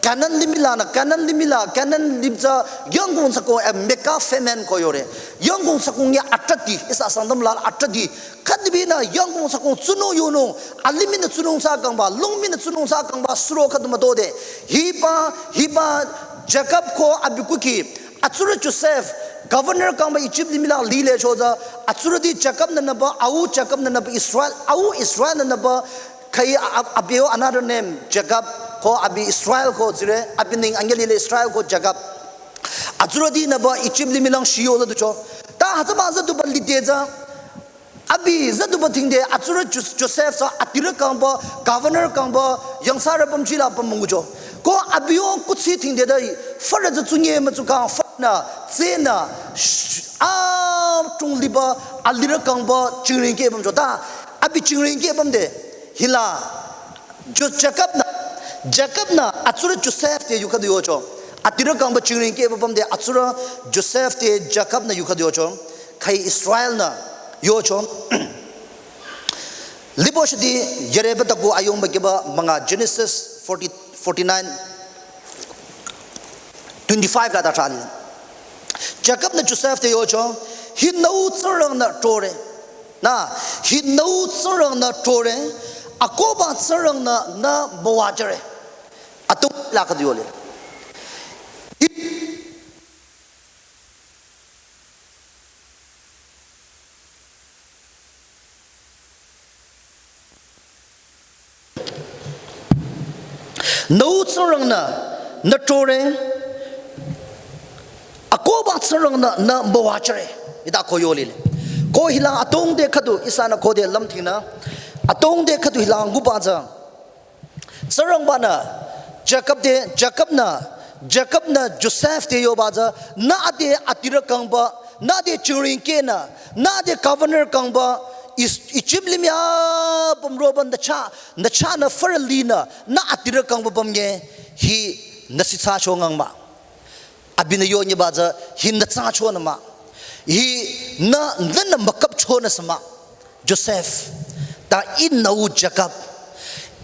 Canaan limih lanü, Canaan limih la, Canaan limih tsü yangkong sakong, eh, mega famine ko yore. Yangkong sakong ya atrati, ihsa Sangtam la atrati. Khüdubinü yangkong sakong tsunung yonung, alimih nü tsunung thsa kangba, lungmih nü tsunung thsa kangba, suro khüdu mütode. Hiba, hiba Jakob ko abi kuki, atsurü Joseph, governor kangba Egypt limih la lile cho tsü, atsurüti Jakob nü nüba, au Jakob nü nüba Israel, au Israel nü nüba, khüi a-, a-, abi yo another name, Jakob ko abi Israel ko tsire, abi neng anyüh lile Israel ko Jakob. Atsurüti nüba Egypt limih lang shiyo tsü ducho. Ta hütsüba tsü duba lide tsü, abi tsü duba thingde, atsurü Jos-, Joseph tsü atirü kangba, governor kangba, yangthsarü pümji la püm müngucho. Ko abi yo kuthsi thingde da, fürü tsü tsunye mütsu kang, fürünü, tsenü, sh-, a, tung liba, alirü kangba, chingring ke pümcho. Ta, abi chingring ke pümde, hila, Jo-, Jakob nü, Jakob nü, atsurü Joseph te yu khüdu yocho. Atirü kangba chingring ke pümde, atsurü Joseph te Jakob nü yu khüdu yocho. Khüi Israel nü yocho. Lipo shidi yereba taku ayongba keba manga Genesis forty, forty-nine, twenty-five la da thrali. Jakob nü Joseph te yocho, hi nüu Tsingrang nü tore. Nü, hi nüu Tsingrang nü tore, akohba Tsingrang nü nü müwajüre. Atung la khüdu yole. Nüu Tsingrang nü, nü tore, akohba Tsingrang nü, nü müwajüre. Hita ko yolile. Ko hila atongde khüdu, ihsanü khode lümthingnü. Atongde khüdu hila nguba tsü. Tsingrangba nü, Jakob te, Jakob nü, Jakob nü Joseph te yoba tsü, nü ade atirü kangba, nü ade chingring ke nü, nü ade governor kangba, Is-, Egypt limih apüm roba nü chah, nü chahnü fürü linü, nü atirü kangba pümnge, hi nü sitsa cho ngang mah. Abinü yonyiba tsü, hi nü thsacho nü mah. Hi nü, nü nü müküpcho nü sü mah. Joseph, ta i nüu Jakob.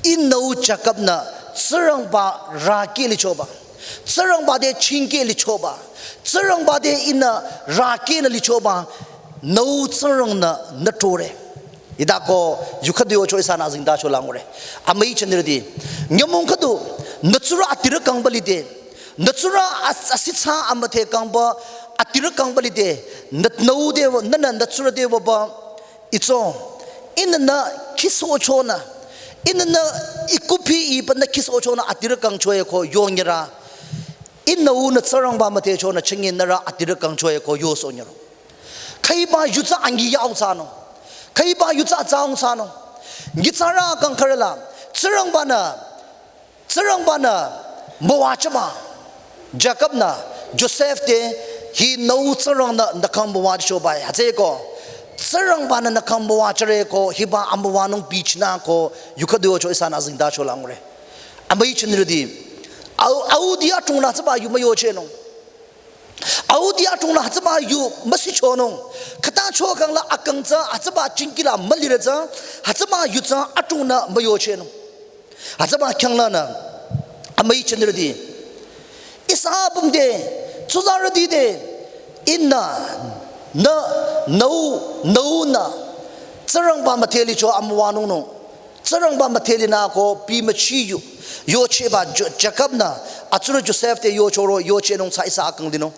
I nüu Jakob nü Tsingrangba rükeh lichoba. Tsingrangba te chingkeh lichoba. Tsingrangba te ihnü rükeh nü lichoba. Nüu Tsingrang nü nü tore. Hita ko yu khüdu yocho ihsanü azingdacho langure. Amüi chünirüti. Nyümong khüdu, nü tsurü atirü kangba lide. Nü tsurü as-, asitsa amüdhe kangba, atirü kangba lide. Nü, nüu te, nü, nü, nü tsurü te wüba. Itso, ihnü nü khisohcho nü. Ihnü nü ikupi iba nü khisohcho nü atirü kangchoe ko yonyira. I nüu nü Tsingrangba müdhecho nü chünye nührü atirü kangchoe ko yosoh nyiro. Khüiba yu tsü angi yau thsanung. Khüiba yu tsü atsaung thsanung. Nyitsarü akang khürüla. Tsingrangba nü, Tsingrangba nü müwajüba. Jakob nü, Joseph te, hi nüu Tsingrang nü nü kang müwajüchoba-i. Hütsüeko, Tsingrangba nü nü kang müwajüre ko, hiba amüwanung bichinü ko, yu khüdu yocho ihsanü azingdacho langure. Amüi chünirüti. Au, au di atungnü hütsüba yu müyochehnung. Au di atungnü hütsüba yu müsichonung. Khüta cho kangla akang tsü hütsüba chingkila mülire tsü hütsüba yu tsü atungnü müyochehnung. Hütsüba khyanglanü amüi chünirüti. Ihsa apüm te, tsuzarüti te, ihnü Nü, nü, nü, nü. Tsingrangba müdhelicho amüwanung nung. Tsingrangba müdheli nü ko pi müchi yu. Yocheba Jo-, Jacob nü. Atsurü Joseph te yochoro, yochenung tsü ihsa akang linung.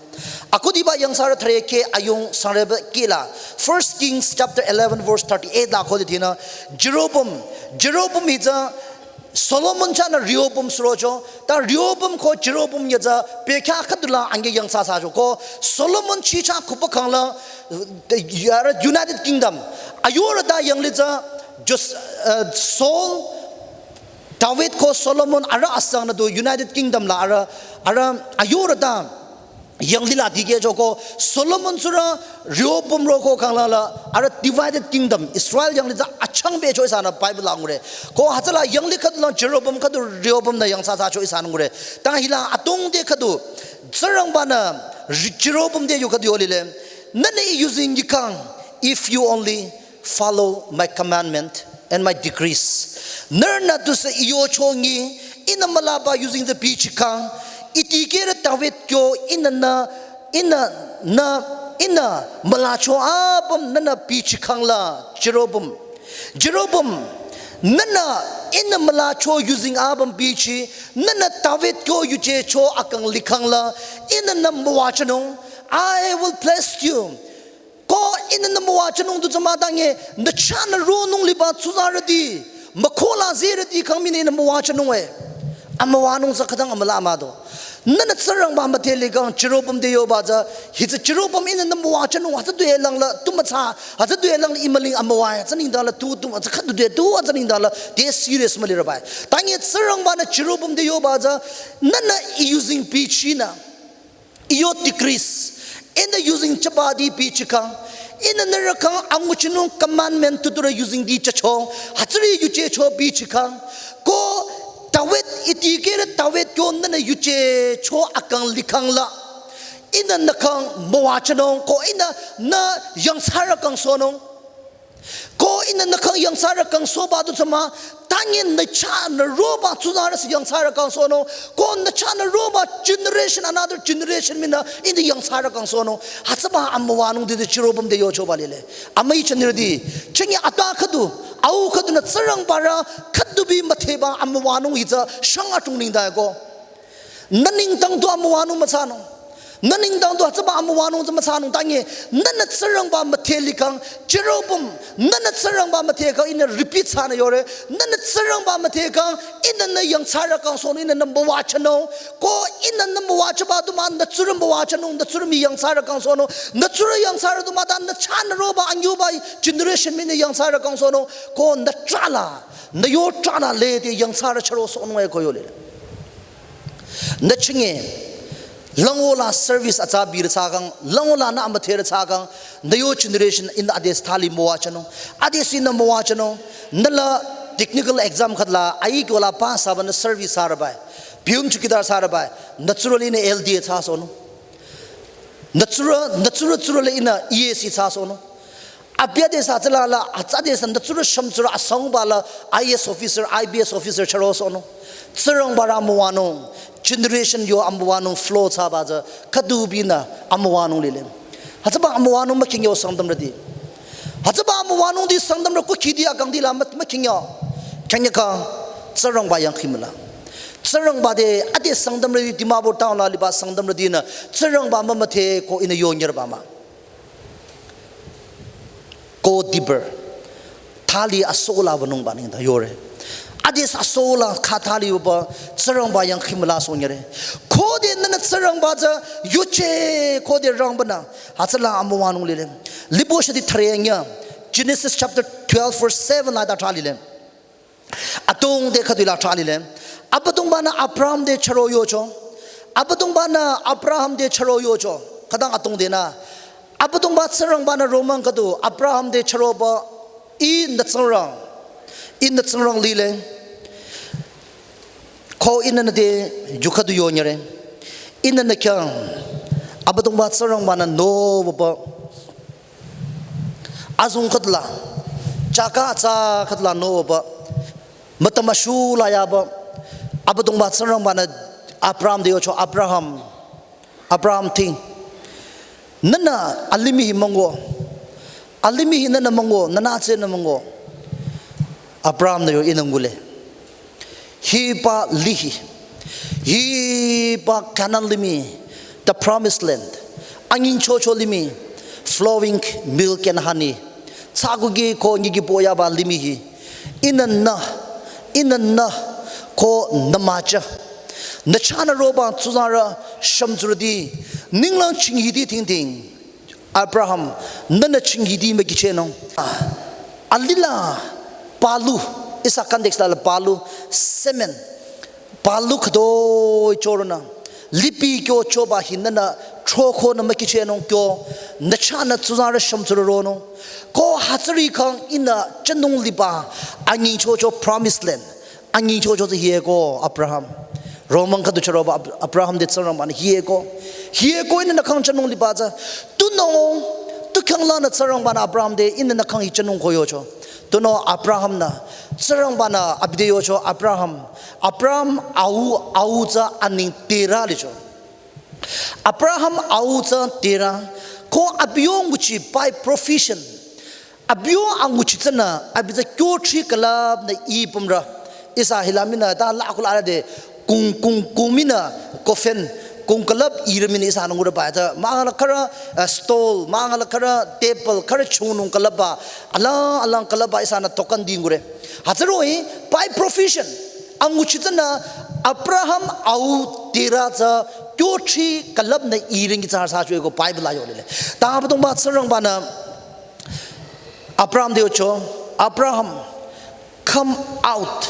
Akhudiba yangthsarü thüre ke ayung sangreba kila. First Kings chapter eleven verse thirty-eight la khode thina. Jeroboam, Jeroboam hi tsü Solomon chahnü Rehoboam surocho, ta Rehoboam ko Jeroboam ya tsü pekha khüdula ange yangthsa thsacho ko Solomon chi chah kupakhangla, eh, yara United Kingdom. Ayora ta yanglih tsü Jos-, eh, Saul, David ko Solomon ara asang nü du United Kingdom la ara, ara ayora ta yanglih la dikehcho ko Solomon suro Rehoboam ro ko khanglala ara divided kingdom Israel yanglih tsü achangbecho ihsanü Bible la ngure. Ko hütsüla yanglih khüdu lang Jeroboam khüdu Rehoboam nü yangthsa thsacho ihsanü ngure. Ta hila atongde khüdu Tsingrangba nü Re-, Jeroboam te yu khüdu yolile. Nünü I yuzeng yikhang, if you only follow my commandment and my decrees. Nührünü tusü I yocho ngi, ihnü mülaba yuzeng tsü bichikhang, I dikehrü David kyo ihnü nü, ihnü nü, ihnü mülacho apüm nünü bichikhangla Jeroboam. Jeroboam, nünü ihnü mülacho yuzeng apüm bichi, nünü David kyo yuje cho akang likhangla, ihnü nü müwajünung, I will bless you. Ko ihnü nü müwajünung du tsü mütange, nü chahnü ronung liba tsuzarüti, mükhola zerüti kang mii nü müwajünung e. Amüwanung tsü khütang amüla müdo. Nünü Tsingrangba müdheli kang Jeroboam te yoba tsü, hi tsü Jeroboam ihnü nü müwajünung, hütsü du elangla, tu mütsa, hütsü du elangla I müling amüwa e, tsü nengdala tu, tu, hütsü khüdu de, tu, hütsü nengdala, te serious mülireba e. Tange Tsingrangba nü Jeroboam te yoba tsü, nünü I yuzeng bichinü. I yo decrees. Ihnü yuzeng chebati bichikhang. Ihnü nührü kang anguchinung commandment tuturü yuzengdi chacho. Hütsüri yujecho bichikhang. Ko David I dikehrü David kyo nünü yujecho akang likhangla. Ihnü nü kang müwajünung. Ko ihnü nü yangthsarü kangsohnung. Ko ihnü nü kang yangthsarü kangsohba du tsü mah, tange nü chahnü roba tsuzarü sü yangthsarü kangsohnung. Ko nü chahnü roba generation, another generation mii nü ihnü yangthsarü kangsohnung. Hütsüba amüwanung didi Jeroboam te yochoba lile. Amüi chanirüti, chengi ata khüdu, au khüdunü Tsingrangba rü khüdu bi müdheba amüwanung hi tsü shang atung nengdai ko. Nü nengdang du amüwanung müthsanung. Nü nengdang du hütsüba amüwanung tsü müthsanung tange. Nünü Tsingrangba müdheli kang Jeroboam. Nünü Tsingrangba müdhe kang ihnü repeat thsanü yore. Nünü Tsingrangba müdhe kang ihnü nü yangthsarü kangsohnung, ihnü nü müwajünung. Ko ihnü nü müwajüba du mah nü tsurü müwajünung, nü tsurü mii yangthsarü kangsohnung. Nü tsurü yangthsarü du mah ta nü chahnü roba anyuba generation mii nü yangthsarü kangsohnung. Ko nü trahla, nü yo trahla lede yangthsarü chürosohnung e ko yolile. Nü chinge, langola service atsa birü thsakhang, langola nü amüdherü thsakhang, nü yo generation ihnü ades thali müwajünung, ades ihnü müwajünung, nüla technical exam khüdla, ai kyola pass thsaba nü service thsarübai, piyum chukidar thsarübai, nü tsurü le ihnü L D A thsasohnung. Nü tsurü, nü tsurü tsurü le ihnü E A C thsasohnung. Abi adesü tsüla la, atsa adesü nü tsurü shümtsurü asangba la I A S officer, I P S officer chürosohnung. Tsingrangba rü müwanung, generation yo amüwanung flow thsaba tsü, khüdu binü amüwanung lile. Hütsüba amüwanung mükhingyao Sangtamrüti. Hütsüba amüwanung di Sangtamrü kukhidi akangdi la mü-, mükhingyao. Khingyaka, Tsingrangba yangkhimüla. Tsingrangba te, ade Sangtamrüti Dimapur town la liba Sangtamrütinü, Tsingrangba mümüdhe ko ihnü yonyerba mah. Go deeper. Thali asola wünungba nengdang yore. Adesü asola kha thali wüba Tsingrangba yangkhimüla sohnyere. Khode nünü Tsingrangba tsü yuje khode rangbanü. Hütsüla amüwanung lile. Libo shadi thüre nyü. Genesis chapter twelve verse seven la ta thali le. Atongde khüdu la thali le. Abüdongbanü Abraham te chüro yocho. Abüdongbanü Abraham te chüro yocho. Khütang atongdenü. Abüdongba Tsingrangbanü romang khüdu Abraham te chüroba ihnü Tsingrang. Ihnü Tsingrang lile. Ko ihnü nüte yu khüdu yonyere. Ihnü nü khyang. Abüdongba Tsingrangbanü nowüba. Azong khüdla, chaka atsa khüdla nowüba, mütama shula yaba, Abüdongba Tsingrangbanü Abraham te yocho, Abraham, Abraham ting. Nühnü alimih hi müngo. Alimih hi nühnü müngo, nühnü tsünü müngo. Abraham-nü yo ihnü ngule. Hiba lihi. Hiba Canaan limih. The promised land. Anyingchocho limih. Flowing milk and honey. Tsükuki ko nyiki poyaba limih hi. Ihnü nü. Ihnü nü. Ko nü müjü. Nü chahnü roba tsuzarü shümtsurüti. Ninglang chinghiti tingting. Abraham, nühnü chinghiti mükichehnung. Alila palu, ihsa context la la palu, semen. Palu khütoi choronü. Lipi kyo choba hi nühnü throkonü mükichehnung kyo. Nü chahnü tsuzarü shümtsurü ronung. Ko hütsüri khang ihnü jünung liba anyingchocho promised land. Anyingchocho tsü hieko Abraham. Romang khüdu chüroba Ab-, Abraham te Tsingrangba-nü hieko. Hieko ihnü nü khang jünung liba tsü. Tunüo, tu khanglanü Tsingrangba-nü Abraham te ihnü nü khang hi jünung ko yocho. Tunüo Abraham-nü, Tsingrangba-nü abi te yocho Abraham. Abraham au, au tsü aning Tera licho. Abraham au tsü Tera, ko abi yo nguchi by profession. Abi yo anguchi tsünü, abi tsü kyothri külüpnü ipümrü. Ihsa hila minü ta la kula de kung, kung, kung minü coffin, kung külüp irü minü ihsanü ngurü ba tsü. Mangala khürü, eh, stole, mangala khürü table, khürü chungnung külüpba. Alang, alang külüpba ihsanü tokan di ngure. Hütsüroh-i, by profession. Anguchi tsünü Abraham au Tera tsü kyothri külüpnü iring ki tsar sa chwe ko Bible la yo lile. Ta Abüdongba Tsingrangba-nü Abraham te yocho, Abraham, come out.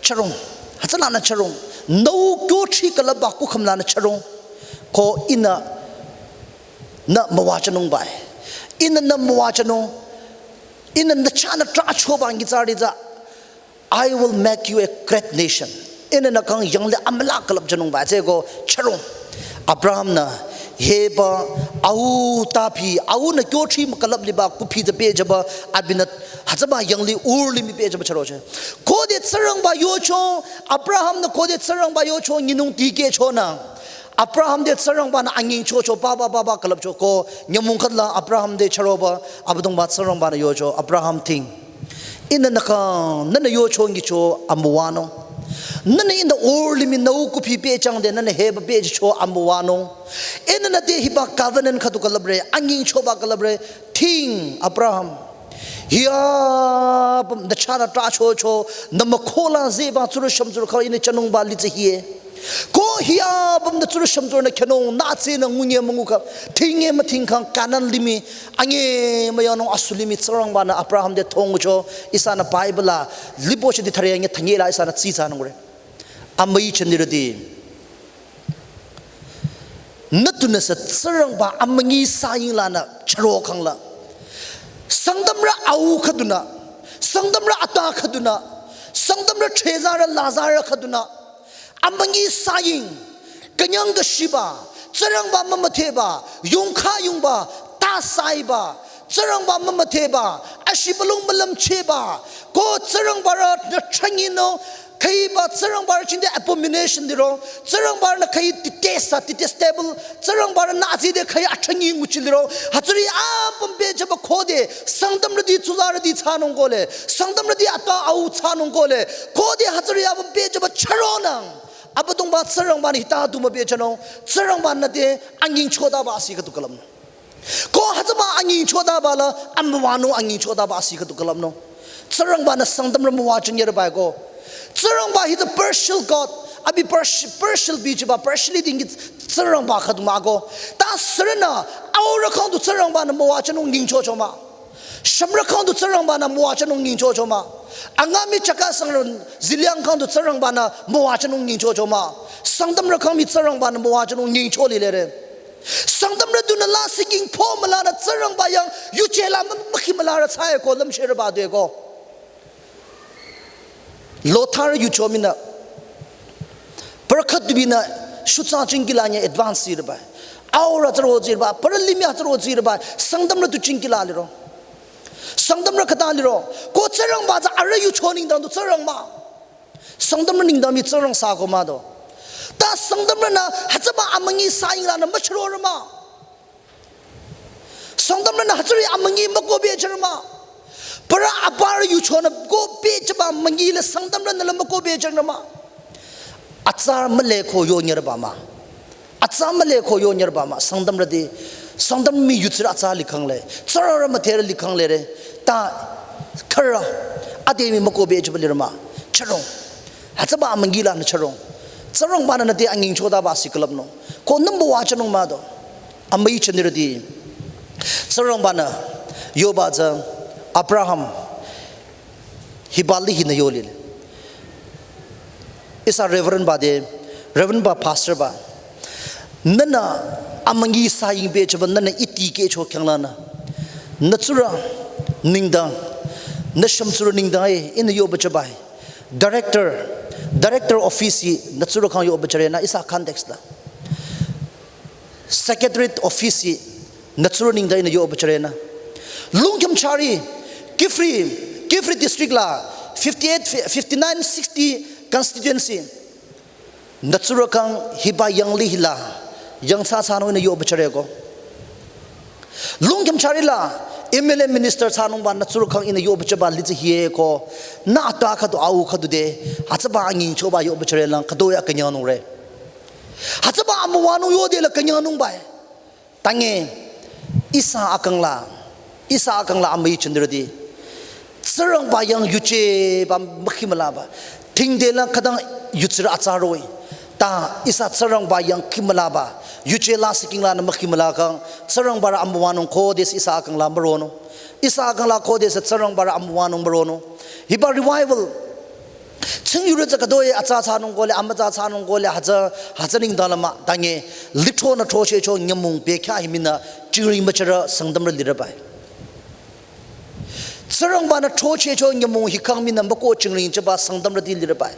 Chürong. Hütsülanü chürong. Nüu kyothri külüpba kukhüm lanü chürong. Ko ihnü nü müwajünung bai. Ihnü nü müwajünung. Ihnü nü chahnü trahchoba ngi tsari tsü. I will make you a great nation. Ihnü nü khang yanglih amülah külüpjünung ba tsü ko chürong. Abraham-nü hiba au tapi, aunü kyothri mükülüp liba kupi tsü pehjüba abinü hütsüba yanglih Ur limih pehjüba chüroche. Khode Tsingrangba yocho, Abraham-nü khode Tsingrangba yocho nyinung tikehchonü. Abraham te Tsingrangba-nü anyingchocho, baba, baba külüpcho ko nyümong khüdula Abraham te chüroba, Abüdongba Tsingrangba-nü yocho, Abraham ting. Ihnü nü khang, nühnü yocho ngicho amüwanung. Nühnü ihnü Ur limih nüu kupi pehjüng de, nühnü hiba pehjücho amüwanung. Ihnü nü te hiba covenant khüdu külüpre, anyingchoba külüpre, ting, Abraham. Hiya, apüm nü chahnü trahchocho, nü mükhola zeba tsurü shümtsurü khang ihnü jünungba litsü hie. Ko hiya apüm nü tsurü shümtsurü nü khenung nü tsünü ngunye müngu khang, tinge müting khang Canaan limih, ange müyanung asu limih Tsingrangba-nü Abraham te thongcho, ihsanü Bible la, lipo shidi thare ange thangela ihsanü tsitsa nungre. Amüi chendirüti. Nü tunüsü Tsingrangba amünyi saying lanü chüro khangla. Sangtamrü au khüdunü. Sangtamrü ata khüdunü. Sangtamrü chezarü lazarü khüdunü. Amünyi saying. Künyang kashiba. Tsingrangba mümüdheba. Yongkha yongba. Ta saiba. Tsingrangba mümüdheba. Ashibülung mülümcheba. Ko Tsingrangba rü nü changinung. Khüiba Tsingrangba rü chingde abomination liro. Tsingrangba rünü khüi detest, detestable. Tsingrangba rünü azide khüi atrangi nguchi liro. Hütsüri apüm pehjüba khode. Sangtamrüti tsuzarüti thsanung kohle. Sangtamrüti ata au thsanung kohle. Khode hütsüri apüm pehjüba chüronang. Abüdongba Tsingrangba-nü hita du müpehjünung. Tsingrangba-nü te anyingchotaba asi khüdu külüpnung. Ko hütsüba anyingchotaba la, amüwanung anyingchotaba asi khüdu külüpnung. Tsingrangba-nü Sangtamrü müwajüng yere bai ko. Tsingrangba he's a partial God. Abi parti-, partial bichiba, partially dingi Tsingrangba khüdu mah ko. Ta sürünü, aurü khang du Tsingrangba-nü müwajünung nyingchocho mah. Shümrü khang du Tsingrangba-nü müwajünung nyingchocho mah. Angami chaka sangrü ziliang khang du Tsingrangba-nü müwajünung nyingchocho mah. Sangtamrü khang mii Tsingrangba-nü müwajünung nyingcho lilere. Sangtamrü dunü lasih king po mülanü Tsingrangba yang yuje la mü-, mükhi mülarü tsüe ko lümsherüba due ko. Lothar yucho minü. Pürü khüdu binü shutsa chingkila nye advance sirüba. Aurü tsüro tsirüba, pürü limih tsüro tsirüba, Sangtamrü du chingkila liro. Sangtamrü khüta liro. Ko Tsingrangba tsü arüh yucho nengdang du Tsingrang mah. Sangtamrü nengdang mii Tsingrang sa ko mah do. Ta Sangtamrünü hütsüba amünyi saying lanü müchürorü mah. Sangtamrünü hütsüri amünyi mükohbechürü mah. Parü aparü yuchonü kohbechüba amünyi la Sangtamrünü la mükohbechürü mah. Atsa mühle ko yonyürüba mah. Atsa mühle ko yonyürüba mah. Sangtamrüti, Sangtam mi yutsirü atsa likhangle. Tsararü müdherü likhangle re. Ta khürü ade mi mükohbechüba lirü mah. Chürong. Hütsüba amünyi lanü chürong. Tsingrangbanü nüte anyingchotaba asi külüpnung. Ko nümba wajünung mah do. Amüi jünirüti. Tsingrangbanü yoba tsü Abraham hiba lihinü yolile. Ihsa Reverend ba de, Reverend ba, Pastor ba. Nühnü amünyi saying bechüba nühnü iti kehcho khyanglanü. Nü tsurü nengdang, nü shümtsurü nengdang e, ihnü yoba jüba e. Director, director office hi nü tsurü khyang yoba jürenü ihsa context la. Secretariat office hi nü tsurü nengdang ihnü yoba jürenü. Lungkim chari, Kiphire, Kiphire district la fifty-eight, fifty-nine, sixty constituency. Nü tsurü khyang hiba yanglih hila, yangthsa thsanung ihnü yoba jüre ko. Lungkim chari la, M L A minister thsanungba nü tsurü khyang ihnü yoba jüba litsü hie ko. Nü ata khüdu au khüdu de, hütsüba anyingchoba yoba jüre lang khüdu ya künyangnung re. Hütsüba amüwanung yode la künyangnungba e. Tange, ihsa akang la, ihsa akang la amüi jünirüti. Tsingrangba yang yuje ba mükhimülaba. Thingde la khütang yutsirü atsa roh-i. Ta ihsa Tsingrangba yang khimülaba. Yuje la siking lanü mükhimüla kang. Tsingrangbara amüwanung khodesü ihsa akang la müronung. Ihsa akang la khodesü Tsingrangbara amüwanung müronung. Hiba revival. Tsingyurü tsü khüdu-i atsa thsanung kohle, amütsa thsanung kohle, hütsü, hütsü nengdang la mah, tange, lithronü throchehcho nyümong bekhyah hi minü, jingring müchürü Sangtamrü lirüba e. Tsingrangbanü throchehcho nyümong hi khyang minü müko jingring jüba Sangtamrüti lirüba e.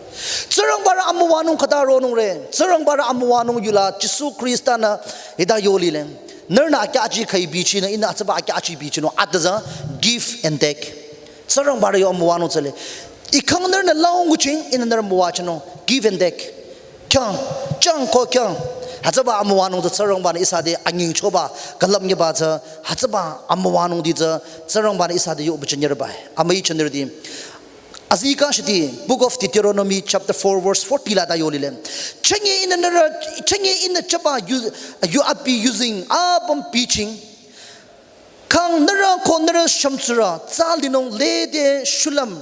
Tsingrangbarü amüwanung khüta ronung re, Tsingrangbarü amüwanung yula Jisu Khrista-nü hita yolile. Nührünü akyahchi khüi bichinü, ihnü hütsüba akyahchi bichinung, ata tsü give and take. Tsingrangbarü yo amüwanung tsüle. I khyang nührünü lao nguching, ihnü nührü müwajünung. Give and take. Khyang, chang ko khyang. Hütsüba amüwanung tsü Tsingrangbanü ihsa te anyingchoba, külüpnyiba tsü, hütsüba amüwanungti tsü, Tsingrangbanü ihsa te yoba jünirüba e. Amüi jünirüti. Azikang shiti, Book of Deuteronomy chapter four verse forty la ta yolile. Chünye ihnü nührü, chünye ihnü jüba yu, yu abi yuzeng, apüm biching. Kang nührü ko nührü shümtsurü, tsa linung lede shulüm.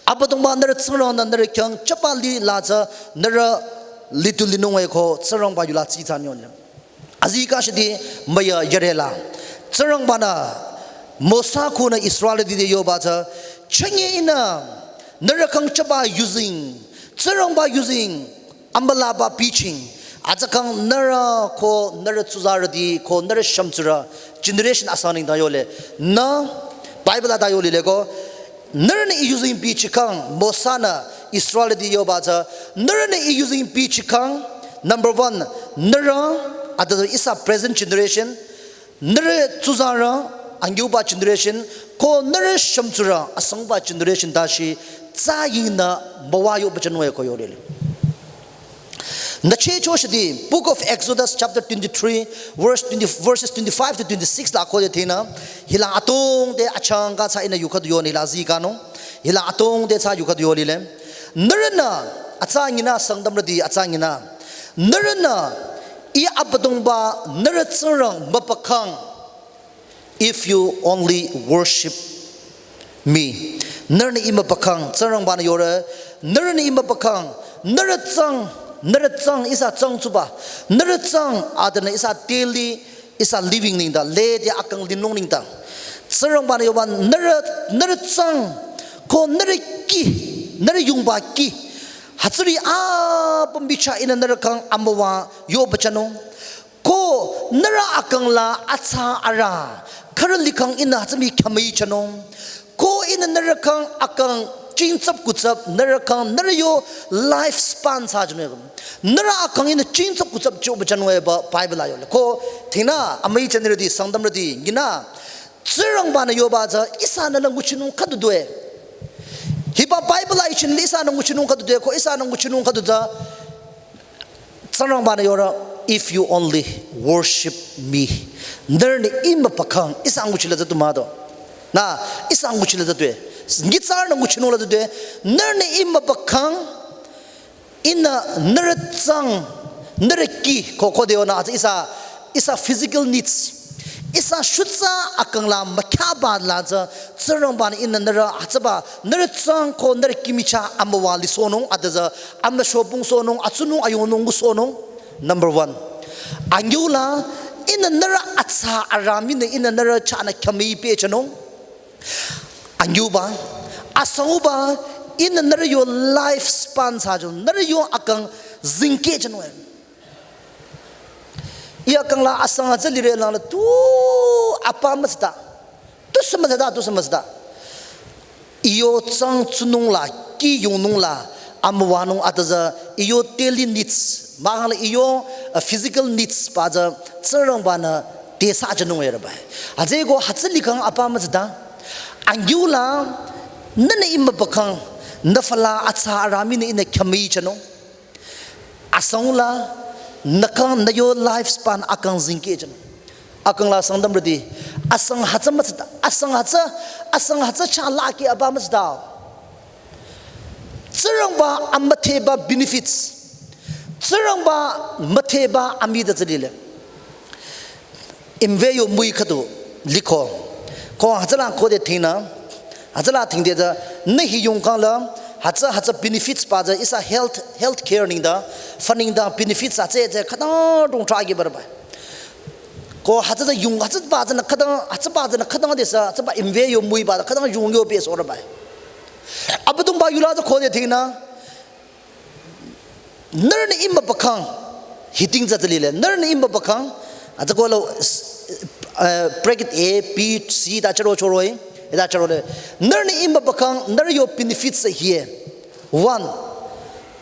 Abüdongba nührü Tsingrang-nü nührü khyang jüba lih la tsü nührü litu linung e ko Tsingrangba yula tsitsa nyonle. Azikang shiti müya yarela. Tsingrangbanü Mosa kunü Israelti te yoba tsü, chünye ihnü nührü khyang jüba yuzeng, Tsingrangba yuzeng, amülaba biching, atsü khyang nührü ko nührü tsuzarüti ko nührü shümtsurü generation asang nengdang yole. Nü Bible la ta yolile ko, nührünü I yuzeng bichikhang, Mosa-nü Israelti yoba tsü, nührünü I yuzeng bichikhang, number one, nührü, ata tsü ihsa present generation, nührü tsuzarü, anyüba generation, ko nührü shümtsurü, asangba generation tashi, tsa yingnü, müwa yoba jünung e ko yolile. Nü chehcho shiti, Book of Exodus chapter twenty-three, verse twenty, verses twenty-five to twenty-six la khode thinü, hila atongde achangka tsü ihnü yu khüdu yoni la zikanung, hila atongde tsü yu khüdu yolile. Nührünü, atsa nyinü Sangtamrüti atsa nyinü. Nührünü, I Abüdongba, nührü Tsingrang mübükhang. If you only worship me. Nührünü I mübükhang, Tsingrangbanü yore, nührünü I mübükhang, nührü tsang, nührü tsang, ihsa tsang tsuba, nührü tsang, adanü ihsa daily, ihsa living nengdang, lede akang linung nengdang. Tsingrangbanü yoba, nührü, nührü tsang, ko nührü kih, nührü yungba kih. Hütsüri apüm bichah ihnü nührü khyang amüwa yoba jünung. Ko nührü akang la atsa arüh, khürü likhang ihnü hütsü mi khyamüi jünung. Ko ihnü nührü khyang akang jingtsap kutsap, nührü khyang nührü yo life span thsa jünung. Nührü akang ihnü jingtsap kutsap jüba jünung eba Bible la yole. Ko thinü amüi jünirüti, Sangtamrüti, nyinü, Tsingrangbanü yoba tsü ihsanü la nguchinung khüdu due. Hiba Bible la ichinli ihsanü nguchinung khüdu due, ko ihsanü nguchinung khüdu tsü, tsü Tsingrangba-nü yore, "If you only worship me." Nührünü I mübükhang, ihsa nguchila tsü tu mah do. Nü, ihsa nguchila tsü tu e. Nyitsarünü nguchinung la tsü tu e. Nührünü I mübükhang, ihnü nührü tsang, nührü kih, ko, khode yonü, atsü ihsa, ihsa physical needs. Ihsa shutsa akang la mükhyaba la tsü, Tsingrangba-nü ihnü nührü atsüba, nührü tsang ko nührü kih michah amüwa lisohnung, ade tsü, amüsho pungsohnung, atsunung, ayonung ngusohnung. Number one. Anyüla, ihnü nührü atsa arüh mii nü ihnü nührü chahnü khyamüi pehjünung. Anyüba, asangba, ihnü nührü yo lifespan thsajünung, nührü yo akang zingkehjünung. I akang la asang atsü lire lang la tu apa mütsüta. Tusü mütsüta, tusü mütsüta. I yo tsang tsunung la, kih yongnung la, amüwanung ade tsü, I yo daily needs, mahkhang la I yo, uh, physical needs ba tsü, Tsingrangba-nü te thsajünung e rübai. Atsü ko hütsü likhang apa mütsüta. Anyüla, nührünü I mübükhang, nü füla atsa arüh mii nü ihnü khyamüi jünung. Asangla, nü kang nü yo lifespan akang zingkehjünung. Akang la Sangtamrüti. Asang hütsü mütsüta. Asang hütsü, asang hütsü chah lakhi apa mütsüta. Tsingrangba amüdheba benefits. Tsingrangba müdheba amüi tsü lile. Imve yo müi khüdu liko. Ko hütsüla khode thingnü, hütsüla thingde tsü, nü hi yungkhang la, hütsü, hütsü benefits ba tsü ihsa health, health care nengdang, fa nengdang benefits atsü tsü khütang rungtrah kiba rübai. Ko hütsü tsü yung, hütsüba tsünü khütang, hütsüba tsünü khütang desü, hütsüba imve yo müiba khütang yung yo pehsoh rübai. Abüdongba yula tsü khode thingnü, nührünü I mübükhang, heading tsü tsü lile. Nührünü I mübükhang, atsü ko la, eh, bracket A, B, C, ta chüro chüro e, ta chüro le. Nührünü I mübükhang, nührü yo benefits hie. One,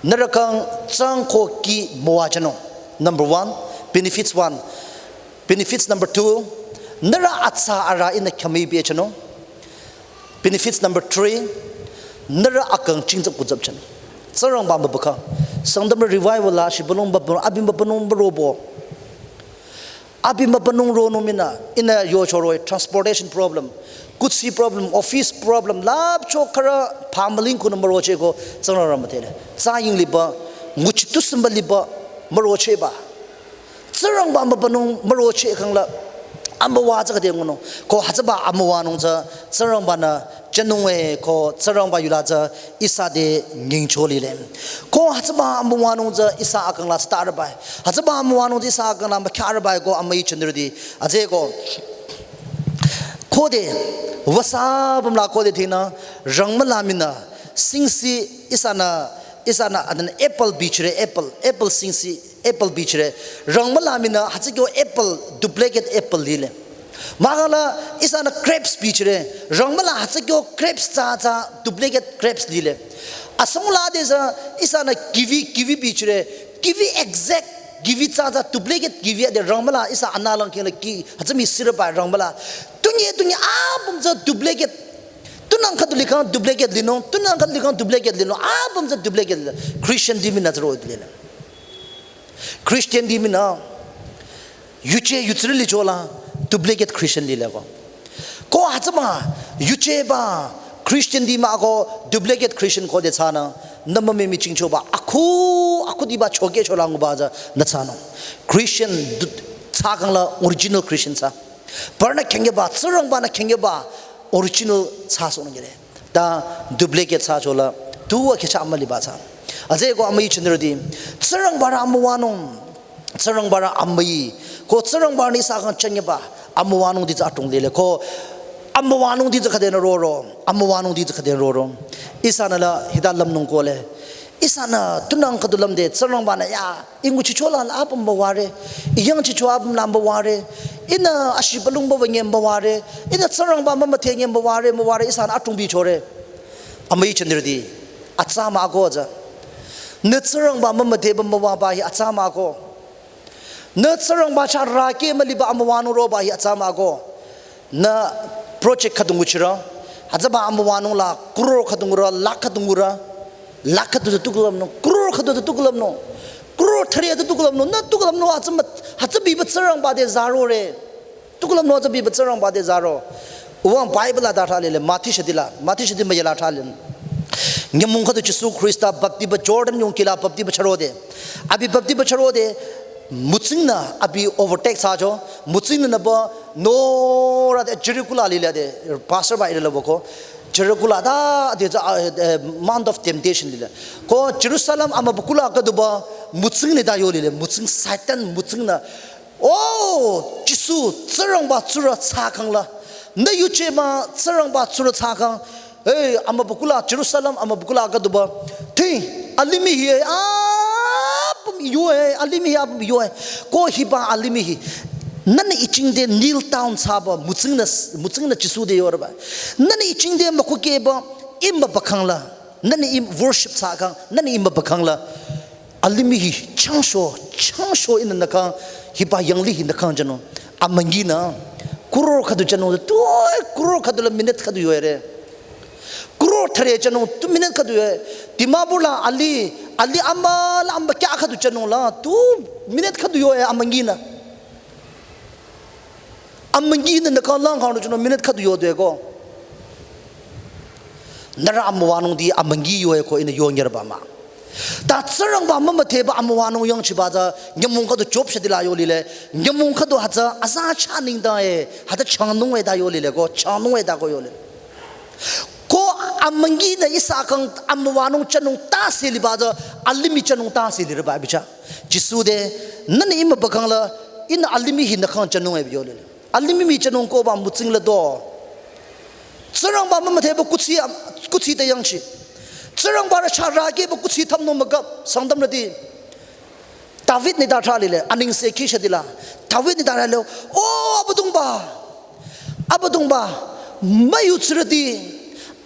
nührü kang tsang ko kih müwajünung. Number one, benefits one. Benefits number two, nührü atsa arüh ihnü khyamüi pehjünung. Benefits number three, nührü akang chingzap kuzapjünung. Tsingrangba mübükhang. Sangtam revival la, shibülung ba, abi mübünung mürobo. Abi mübünung ronung mii nü, ihnü yo chüro e, transportation problem, kuthsi problem, office problem, lüpcho khürü pamüling kunü mürocheh ko, Tsingrangba müdhele. Tsaying liba, nguchi tusümba liba, mürochehba. Tsingrangba mübünung mürocheh khang la, amüwa tsü khüde ngunung. Ko hütsüba amüwanung tsü, Tsingrangba-nü jünung e ko Tsingrangba yula tsü ihsa te nyingcho lile. Ko hütsüba amüwanung tsü ihsa akang la tsüta rübai. Hütsüba amüwanung tsü ihsa akang la mükhya rübai ko amüi jünirüti. Atsü ko, khode, wüsa büm la khode thingnü, rangmüla mii nü, singsi ihsanü, ihsanü adan apple bichire, apple, apple singsi, apple bichire. Rangmüla mii nü, hütsü kyo apple, duplicate apple lile. Mahkhang la ihsanü grapes bichire. Rangmüla hütsü kyo grapes tsü tsü duplicate grapes lile. Asangla desü ihsanü kiwi, kiwi bichire. Kiwi exact kiwi tsü tsü duplicate kiwi ade rangmüla ihsa analang kela ki hütsü mii sirüba rangmüla. Tunye, tunye apüm tsü duplicate. Tunang khüdu likhang duplicate linung, tunang khüdu likhang duplicate linung, apüm tsü duplicate linung. Christianity mii nü tsü ro lile. Christianity mii nü, yuje yutsiri lichola, duplicate Christian lile ko. Ko hütsüba, yujeba, Christianity mah ko, duplicate Christian khode thsanü, nü mümemi chingchoba, akhu, akhudiba chokehchola nguba tsünü thsanung. Christian du-, thsakhang la original Christian thsa. Parünü khengyeba, Tsingrangba-nü khengyeba, original thsasohnung yire. Ta duplicate thsachola, tuwa khecha amüliba thsa. Atsü ko amüi jünirüti, Tsingrangba rü amüwanung, Tsingrangba rü amüi, ko Tsingrangba-nü ihsa khyang chanyeba, amüwanungti tsü adrong lile, ko amüwanungti tsü khüdenü roro, amüwanungti tsü khüdenü roro. Ihsanü la hita lümnung kohle. Ihsanü tunang khüdu lümde, Tsingrangba-nü ya, I nguchichola la apüm müware. I yangchicho apüm la müware. Ihnü ashibülungba wünye müware. Ihnü Tsingrangba mümüdhe nye müware, müware. Ihsanü adrong bichore. Amüi jünirüti. Atsa mah ko tsü. Nü Tsingrangba mümüdheba müwaba hi atsa mah ko. Nü Tsingrangba chah rükeh müliba amüwanung roba hi atsa mah ko. Nü project khüdu nguchirü, hütsüba amüwanung la crore khüdu ngurü, lakh khüdu ngurü, lakh khüdu tsü tuklümnung, crore khüdu tsü tuklümnung, Kuro thare tu tukulam no, na tukulam no atsama, hatsa biba tsarang ba de zaro re. Tukulam no atsa biba tsarang ba de zaro. Uwang Bible la da tha lile, Mati shadi la, Mati shadi mayela tha lile. Nyamung khatu Jisu Krista bapti ba Jordan yung kila bapti ba charo de. Abi bapti ba charo de, mutsing na abi overtake sa jo, mutsing na ba no ra de Jericho la lile de, pastor ba ile la boko. Jericho la da de za, eh, eh, Mount of Temptation lile. Ko Jerusalem ama bukula ka duba, mutsing ne da yo lile, mutsing Satan mutsing na. Oh, Jisu, tsarang ba tsura tsakang la. Na yuche ma tsarang ba tsura tsakang. Hey, ama bukula Jerusalem, ama bukula ka duba. Thi, alimi hi, eh, apum yo eh, alimi hi apum yo eh. Ko hiba alimi hi. Nani iching de kneel down saba, mutsing na, mutsing na Jisu de yo ba. Nani iching de makuke ba, imba bakang la. Nani im worship tsakang, nani imba bakang la. Alimi hi changsho, changsho ina nakang, hiba yangli hi nakang jano. Amangi na, kuror khadu jano, tu kuror khadu la minute khadu yoere. Kuror thare jano, tu minute khadu yoere. Dimapur la ali, ali ama la ama kya khadu jano la, tu minute khadu yoere amangi na. Amangi na nakang lang khang jano minute khadu yo de ko. Nara amwa nung di amangi yo ko ina yo nyer ba ma. Ta tsarang ba mama te ba amwa nung yang chi ba za nyamung khadu Job shadi la yo lile. Nyamung khadu hatsa aza cha ning da e, hatsa chang nung e da yo lile ko, chang nung e da ko yo lile. Ko amangi na isa kang amwa nung chanung ta se li ba za alimi chanung ta se li ba bicha. Jisu de nani imba bakang la ina alimi hi nakang chanung e yo lile. Alimi mi chanung ko ba mutsing la do. Tsarang ba mama te ba kuchi am, kuchi ta yang chi. Tsarang ba ra cha ra ke ba kuchi tham no magap, sang dam ra di. David ni da tha lile, aning se ki shadi la. David ni da tha lile, oh, Abüdongba. Abüdongba, mayu tsiradi,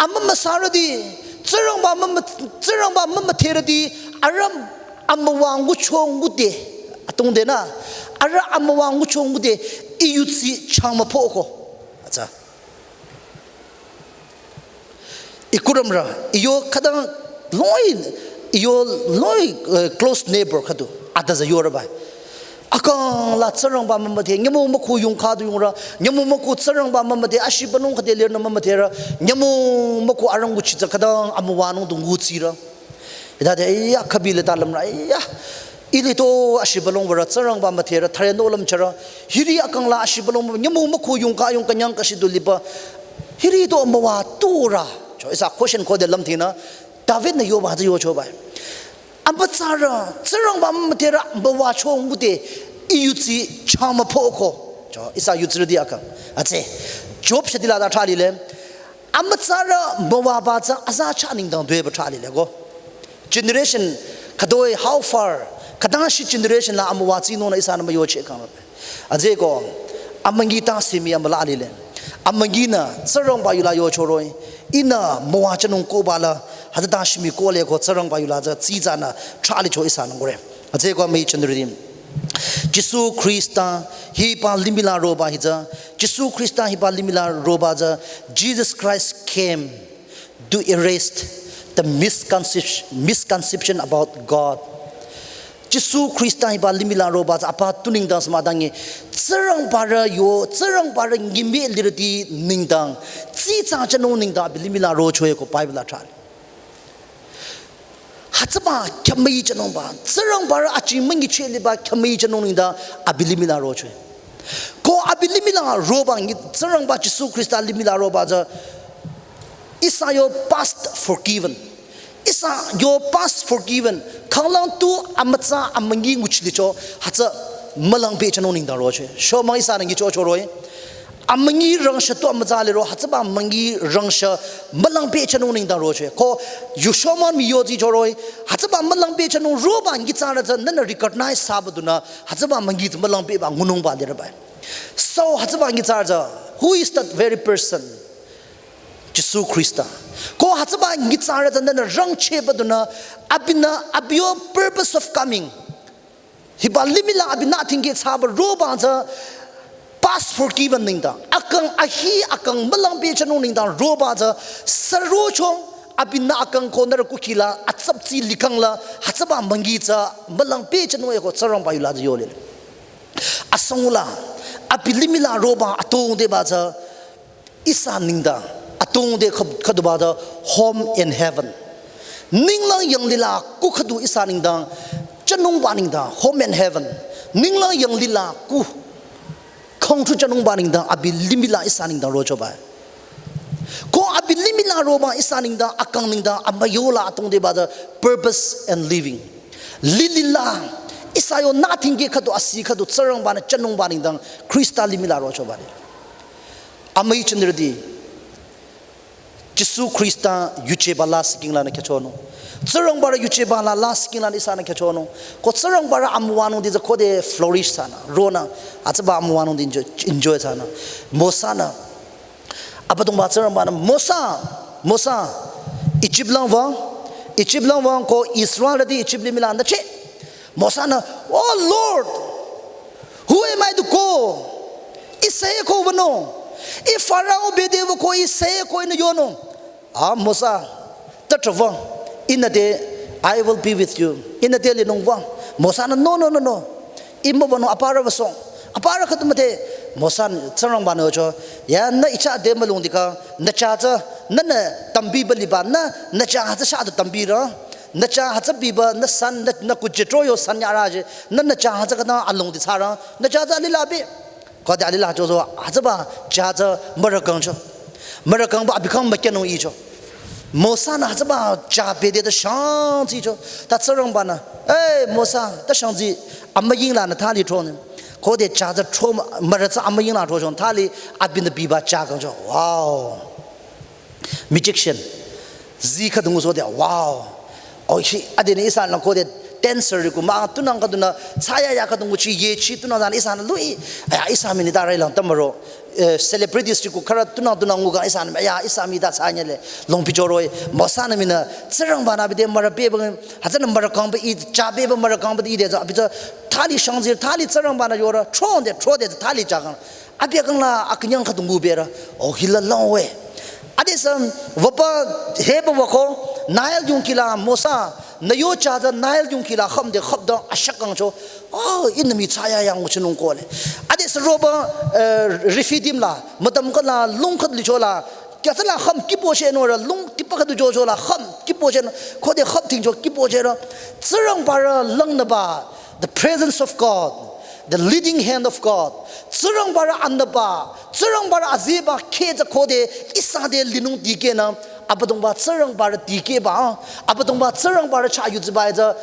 ama masaradi, tsarang ba mama, tsarang ba mama teradi, aram ama wa ngu cho ngu de. Atung de na, ara ama wa ngu cho ngu de, iyutsi chang ma pho ko. Atsa. Ikuram ra, iyo khadang loi, iyo loi, eh, close neighbor khadu, ada za yo ra ba. Akang la tsarang ba mama de, nyamu maku yung khadu yung ra, nyamu maku tsarang ba mama de, ashi balong khade lir na mama de ra, nyamu maku arang gu chi za khadang ama wa nung dung gu chi ra. Ida de, iya, kabi le ta lam ra, iya. Ili to ashi balong wa ra, tsarang ba mama de ra, thare no lam cha ra. Hiri akang la ashi balong, nyamu maku yung ka, yung ka nyang ka shi du li ba. Hiri to ama wa tu ra. Cho, isa question ko de lam thina. David na yo ba, yo cho ba. Ama tsara, tsarang ba mama de ra, ama wa cho ngu de, iyutsi chang ma pho ko. Cho, isa yutsi di akang. Atse, Job shadi la da tha lile. Ama tsara ama wa ba za aza cha ning dang due ba tha lile ko. Generation, kadoi, how far, kadang shi generation la ama wa tsi no na isa na ma yo che kang la. Aze ko, amangi ta simi ama la lile. Amangi na, tsarang ba yu la yo cho roi. Ina ama wa chanung ko ba la, hada ta shimi ko le ko tsarang ba yu la za tsi za na, tha li cho isa nang gore. Aze ko mi chandri dim. Jisu Krista, hiba limih la ro ba hi za. Jisu Krista hiba limih la ro ba za. Jesus Christ came to erase the misconception, misconception about God. Jisu Krista hiba limih la ro ba za apa tu ning dang sma dang e. Tsarang ba ra yo, tsarang ba ra ngimi lirdi ning dang. Tsi tsang chanung ning dang abi limih la ro cho e ko Bible la tha. Hatsaba kyamai chanung ba, tsarang ba ra achi mangi che li ba kyamai chanung ning dang abi limih la ro cho e. Ko abi limih la ro ba ngi tsarang ba Jisu Krista limih la ro ba za. Isa yo past forgiven. Isa yo past forgiven. Khang lang tu ama tsa amangi nguchi li cho, hatsa malang pe chanung ning dang ro cho e. Sho mang isa nang ngi cho cho roi. Amangi rang sha tu ama tsa le ro, hatsaba amangi rang sha malang pe chanung ning dang ro cho e. Ko yu sho mang mi yo zi cho roi. Hatsaba malang pe chanung ro ba ngi tsa ra za nana recognize sa ba du na, hatsaba amangi malang pe ba ngunung ba le ra ba. So, hatsaba ngi tsar za, who is that very person? Jisu Krista. Ko hatsaba ngi tsar za nana rang che ba du na, abi na, abi yo purpose of coming. Hiba limih la abi na thing ke tsaba ro ba za, past forgiven ning dang. Akang ahi, akang malang pe chanung ning dang ro ba za, sa ro cho, abinü akang ko nührü kukhi la, atsaptsi likang la, hütsüba müngi tsü, mülang pehjünung eko Tsingrangba yula tsü yole. Asangula, abi limih la roba atongdeba tsü, ihsa nengdang, atongde khüp-, khüduba tsü, home in heaven. Ninglang yanglih la ku khüdu ihsa nengdang, jünungba nengdang, home in heaven. Ninglang yanglih la ku, khangthu jünungba nengdang, abi limih la ihsa nengdang rochoba. Ko abi limih la roba ihsa nengdang, akang nengdang, amüyo la atongdeba tsü, purpose and living. Lilila, ihsa yo nothing ke khüdu asi khüdu Tsingrangbanü jünungba nengdang, Khrista limih la rochoba ni. Amüi chinrüti, Jisu Khrista yujeba la siking lanü khyüchonung. Tsingrangbarü yujeba la la siking lanü ihsanü khyüchonung. Ko Tsingrangbarü amüwanung di tsü khode flourish thsanü, ronü, hütsüba amüwanung di enjoy, enjoy thsanü. Mosa-nü, Abüdongba Tsingrangbanü, Mosa, Mosa, Egypt lang wüng, Egypt lang wüng ko Israelrüti Egypt limih la nüche. Mosa-nü, Oh Lord, who am I to go? Ih süe ko wünung. Ih Pharaoh bete wüko ih süe ko ihnü yonung. Ah, Mosa, tütrü wüng. Ihnü te, I will be with you. Ihnü te linung wüng. Mosa-nü, No, no, no, no. Ih müwünung, aparü wüsohng. Aparü khüdu müdhe. Mosa-nü Tsingrangbanü yocho. Ya, nü ih chah te mülung dikha. Nü chah tsü, nünü tambiba liba, nü, nü chah hütsü shah du tambirü. Nü chah hütsü biba, nü san, nü, nü kujetro yo san yara je. Nü, nü chah hütsü khüta alongdi thsarü. Nü chah tsü alih la bi. Khode alih la chozo, hütsüba chah tsü mürükangcho. Mürükangba abi kang mükyanung icho. Mosa-nü hütsüba chah bete ta shangtsi cho. Ta Tsingrangbanü, Hey, Mosa, ta shangtsi, amüying lanü thali thronü. Khode chah tsü thro, mürü tsü amüying la throcho, thali abinü biba chah kangcho. Wow. Magician. Zi khüdungu so de, wow. Oh, hi, adini ihsanü khode dancer ku mah, tunang khüdunü, thsayaya khüdungu chi, ye chi, tunang zan ihsanü lui. Aya, ihsa mii nü ta railang tamüro. Eh, celebrities chi ku khürü tunang tunang nguka ihsanü, aya, ihsa mii ta thsanyale. Longpi choroi, Mosa-nü mii nü, Tsingrangbanü bete mürü beba, hütsünü mürükangba i, chah beba mürükangba i de tsü, abi tsü, thali shangtsi, thali Tsingrangbanü yore, thro de, thro de, thali chah kang. Abi akang la akünyang khüdungu berü. Oh, hila long way. Adesü, wüba, heba wüko, Nile yungki la Mosa, nü yo chah tsü Nile yungki la khümde khüpdang ashakangcho. Oh, ihnü mii thsayaya nguchinung kole. Adesü roba, eh, Rephidim la, müdam kala, lung khüdu licho la, kya tsü la khüm kipo che norü, lung tipa khüdu jocho la, khüm kipo che no, khode khüm tingcho kipo che ro. Tsingrangbarü langnüba, the presence of God, the leading hand of God. Tsingrangbarü anüba, Tsingrangbarü aziba kheh tsü khode ihsa te linung dikehnü, Abüdongba Tsingrangbarü dikehba, Abüdongba Tsingrangbarü chah yuziba tsü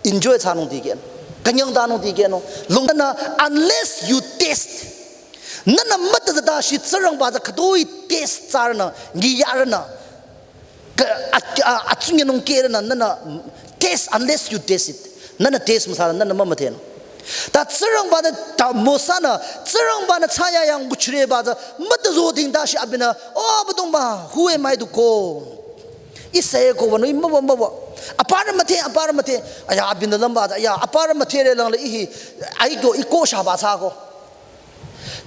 enjoy thsanung dikehnü. Künyang tanung dikehnü. Longdanü, unless you taste. Nünü mütazata shi Tsingrangba tsü khütoi taste thsarünü, ngi yarünü. Ka, a, a, atsunye nung kere na, nünü taste, unless you taste it. Nünü taste müsarü, nünü mümüdhenü. Ta Tsingrangbanü, ta Mosa-nü, Tsingrangbanü thsayaya nguchireba tsü, mütazo ding ta shi abinü, Oh, Abüdongba, who am I to go? Ih süe ko wünung, ih müwü, müwü. Aparü müdhe, aparü müdhe. Aya, abinü lümba tsü, aya, aparü müdhere lang le ihi, ai ko, ih ko shaba thsako.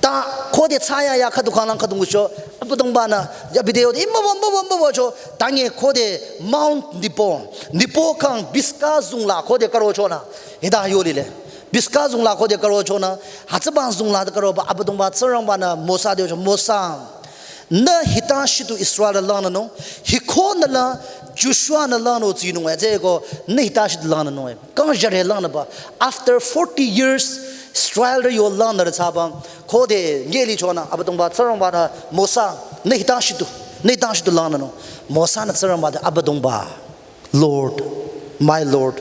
Ta khode thsayaya khüdu khanglang khüdu ngucho, Abüdongbanü, ya video de, ih müwü, müwü, müwücho, tange khode Mount Nebo, Nebo kang Pisgah zung la khode karochonü, hita yolile. Pisgah zung la khode karochonü, hütsüba zung la karoba, Abüdongba Tsingrangbanü Mosa te yocho, Mosa, nü hita shitu Israel langnünung, hikhonü la Joshua-nü langnü tsinung e, tsüko, nü hita shitu langnünung e. Kang jüre langnüba. After forty years, Israelrü yo langnürü thsaba. Khode ngeli chonü, Abüdongba Tsingrangbanü Mosa, nü hita shitu, nü hita shitu langnünung. Mosa-nü Tsingrangba te, Abüdongba, Lord, my Lord.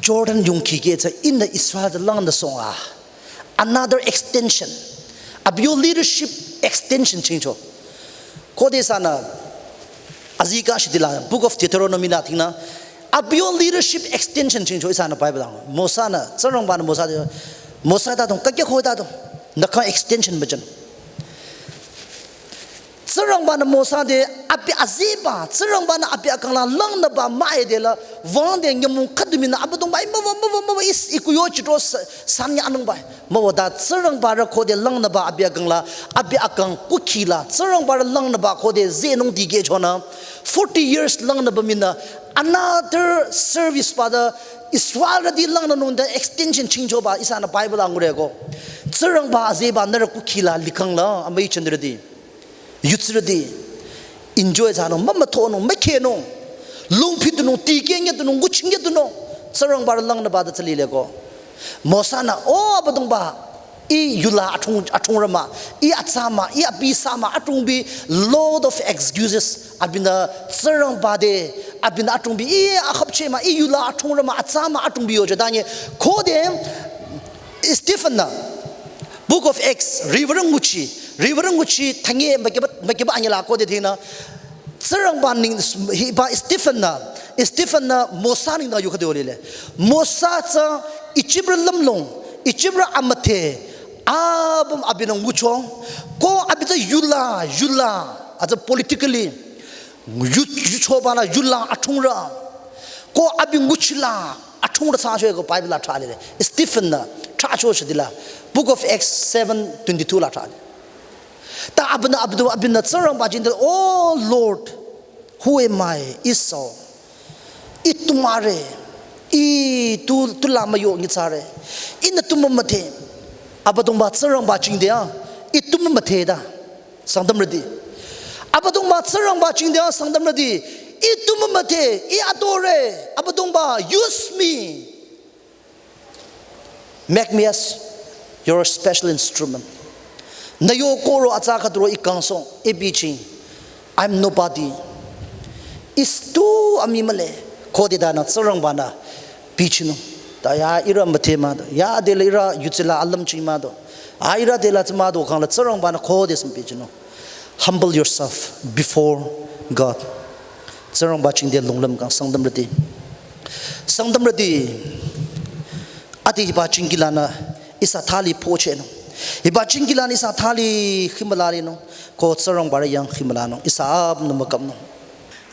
Jordan yungki ke tsü ihnü Israel te langnüsohng a. Another extension. Abi yo leadership extension chingcho. Khode ihsanü, azikeh shitila, Book of Deuteronomy la tingnü, abi yo leadership extension chingcho ihsanü Bible lang. Mosa-nü, Tsingrangbanü Mosa te, Mosa ta dong, kakya khoi ta dong, nü kang extension müjün. Tsingrangba-nü Mosa te abi azeba, Tsingrangba-nü abi akangla langnüba mah-e dela, wangde nyümong khüdu mii-nü Abüdongba-i müwa, müwa, müwa, is, i kuyo chitro sa-, sanya anungba. Müwa ta Tsingrangba-rü khode langnüba abi akangla, abi akang kukhila, Tsingrangba-rü langnüba khode zenung dikehchonü, forty years langnüba mii-nü, another service ba ta Israelrüti langnünung ta extension chingchoba, ihsanü Bible angure ko. Tsingrangba azeba nührü kukhila likhangla, amüi chandrüti. Yutsirüti, enjoy thsanung, mümüthonung, mükhehnung, lungphitunung, tikeh nyetunung, nguchi nyetunung, Tsingrangba-rü langnüba ta tsü lile ko. Mosa-nü, o Abüdongba, i yula atung, atungrü mah, i atsa mah, i abi sa mah, atung bi, load of excuses, abinü Tsingrangba te, abinü atung bi, i ahüpcheh mah, i yula atungrü mah, atsa mah, atung bi yocho, tanye, khode, Stephen-nü, Book of Acts, riwürü nguchi, riwürü nguchi, tanye, mükeba, mükeba anyela khode thinü, Tsingrangba neng, hiba Stephen-nü, Stephen-nü Mosa nengdang yu khüdu lile. Mosa tsü Ijiprü lümlong, Ijiprü amüdhe, apüm abinü ngucho, ko abi tsü yula, yula, atsü politically, yu, yuchoba la yula atungrü, ko abi nguchila atungrü thsacho ko Bible la thra lile. Stephen-nü thracho shidila, Book of Acts seven twenty-two la thra lile. Ta abinü, abinü, abinü Tsingrangba jingte, "Oh Lord, who am I?" Iso. I tu mah re. I tu, tu la müyo nyitsare. Ihnü tu mümüdhe. Abüdongba Tsingrangba jingte a, i tu mümüdhe ta. Sangtamrüti. Abüdongba Tsingrangba jingte a, Sangtamrüti. I tu mümüdhe, i adore. Abüdongba, use me. Make me as your special instrument. Nü yo koro atsa khüdu ro i kangsohng, i bichieng. I'm nobody. Is tu amii mühle. Khode ta nü Tsingrangba-nü bichinung. Ta ya ihrü müdhe mah do. Ya dela ihrü yutsila alümching mah do. A ihrü dela tsü mah do khangla Tsingrangba-nü khode süm bichinung. Humble yourself before God. Tsingrangba jingte longlüm kang Sangtamrüti. Sangtamrüti. Ati hiba jingkilanü ihsa thali phochehnung. Hiba jingkilanü ihsa thali khimüla linung. Ko Tsingrangba-rü yang khimülanung. Ihsa apümnü mükapnung.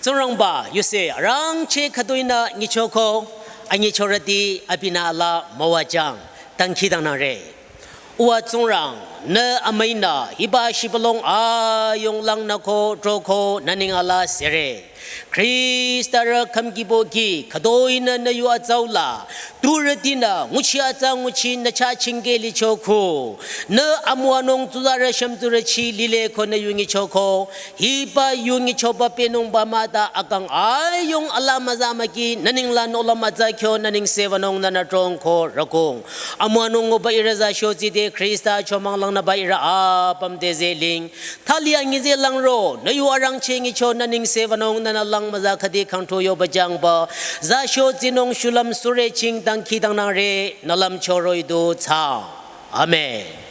Tsingrangba, yuse arangcheh khütoinü nyichoko, anyichorüti abinü ala müwajüng, dangkhidangnangre. Uwa Tsingrang, nü amüinü, hiba shibülung ayung langnü ko, troko, nü neng ala sere. Khrista-rü khümkibo ki, khütoinü nü yu atsaula, turütinü, nguchi atsa nguchi nü chah chingke lichoko, nü amüwanung tsuzarü shümtsurüchi lile ko nü yu nyichoko, hiba yu nyichoba pehnungba mah ta akang ayung ala müza müki, nü neng la nohlüm atsa kyo nü neng sevanung nünü trongko rükong. Amüwanung nguba ihrü za shotsi te Khrista chomang langnüba ihrü apüm te zeling. Thali anyi ze langro, nü yu arangcheh nyicho nü neng sevanung nünü lang müza khüdi khangthu yoba jangba. Za shotsinung shulüm sürü ching dangkhidangnangre, nü lümcho roh-i du thsa. Amen.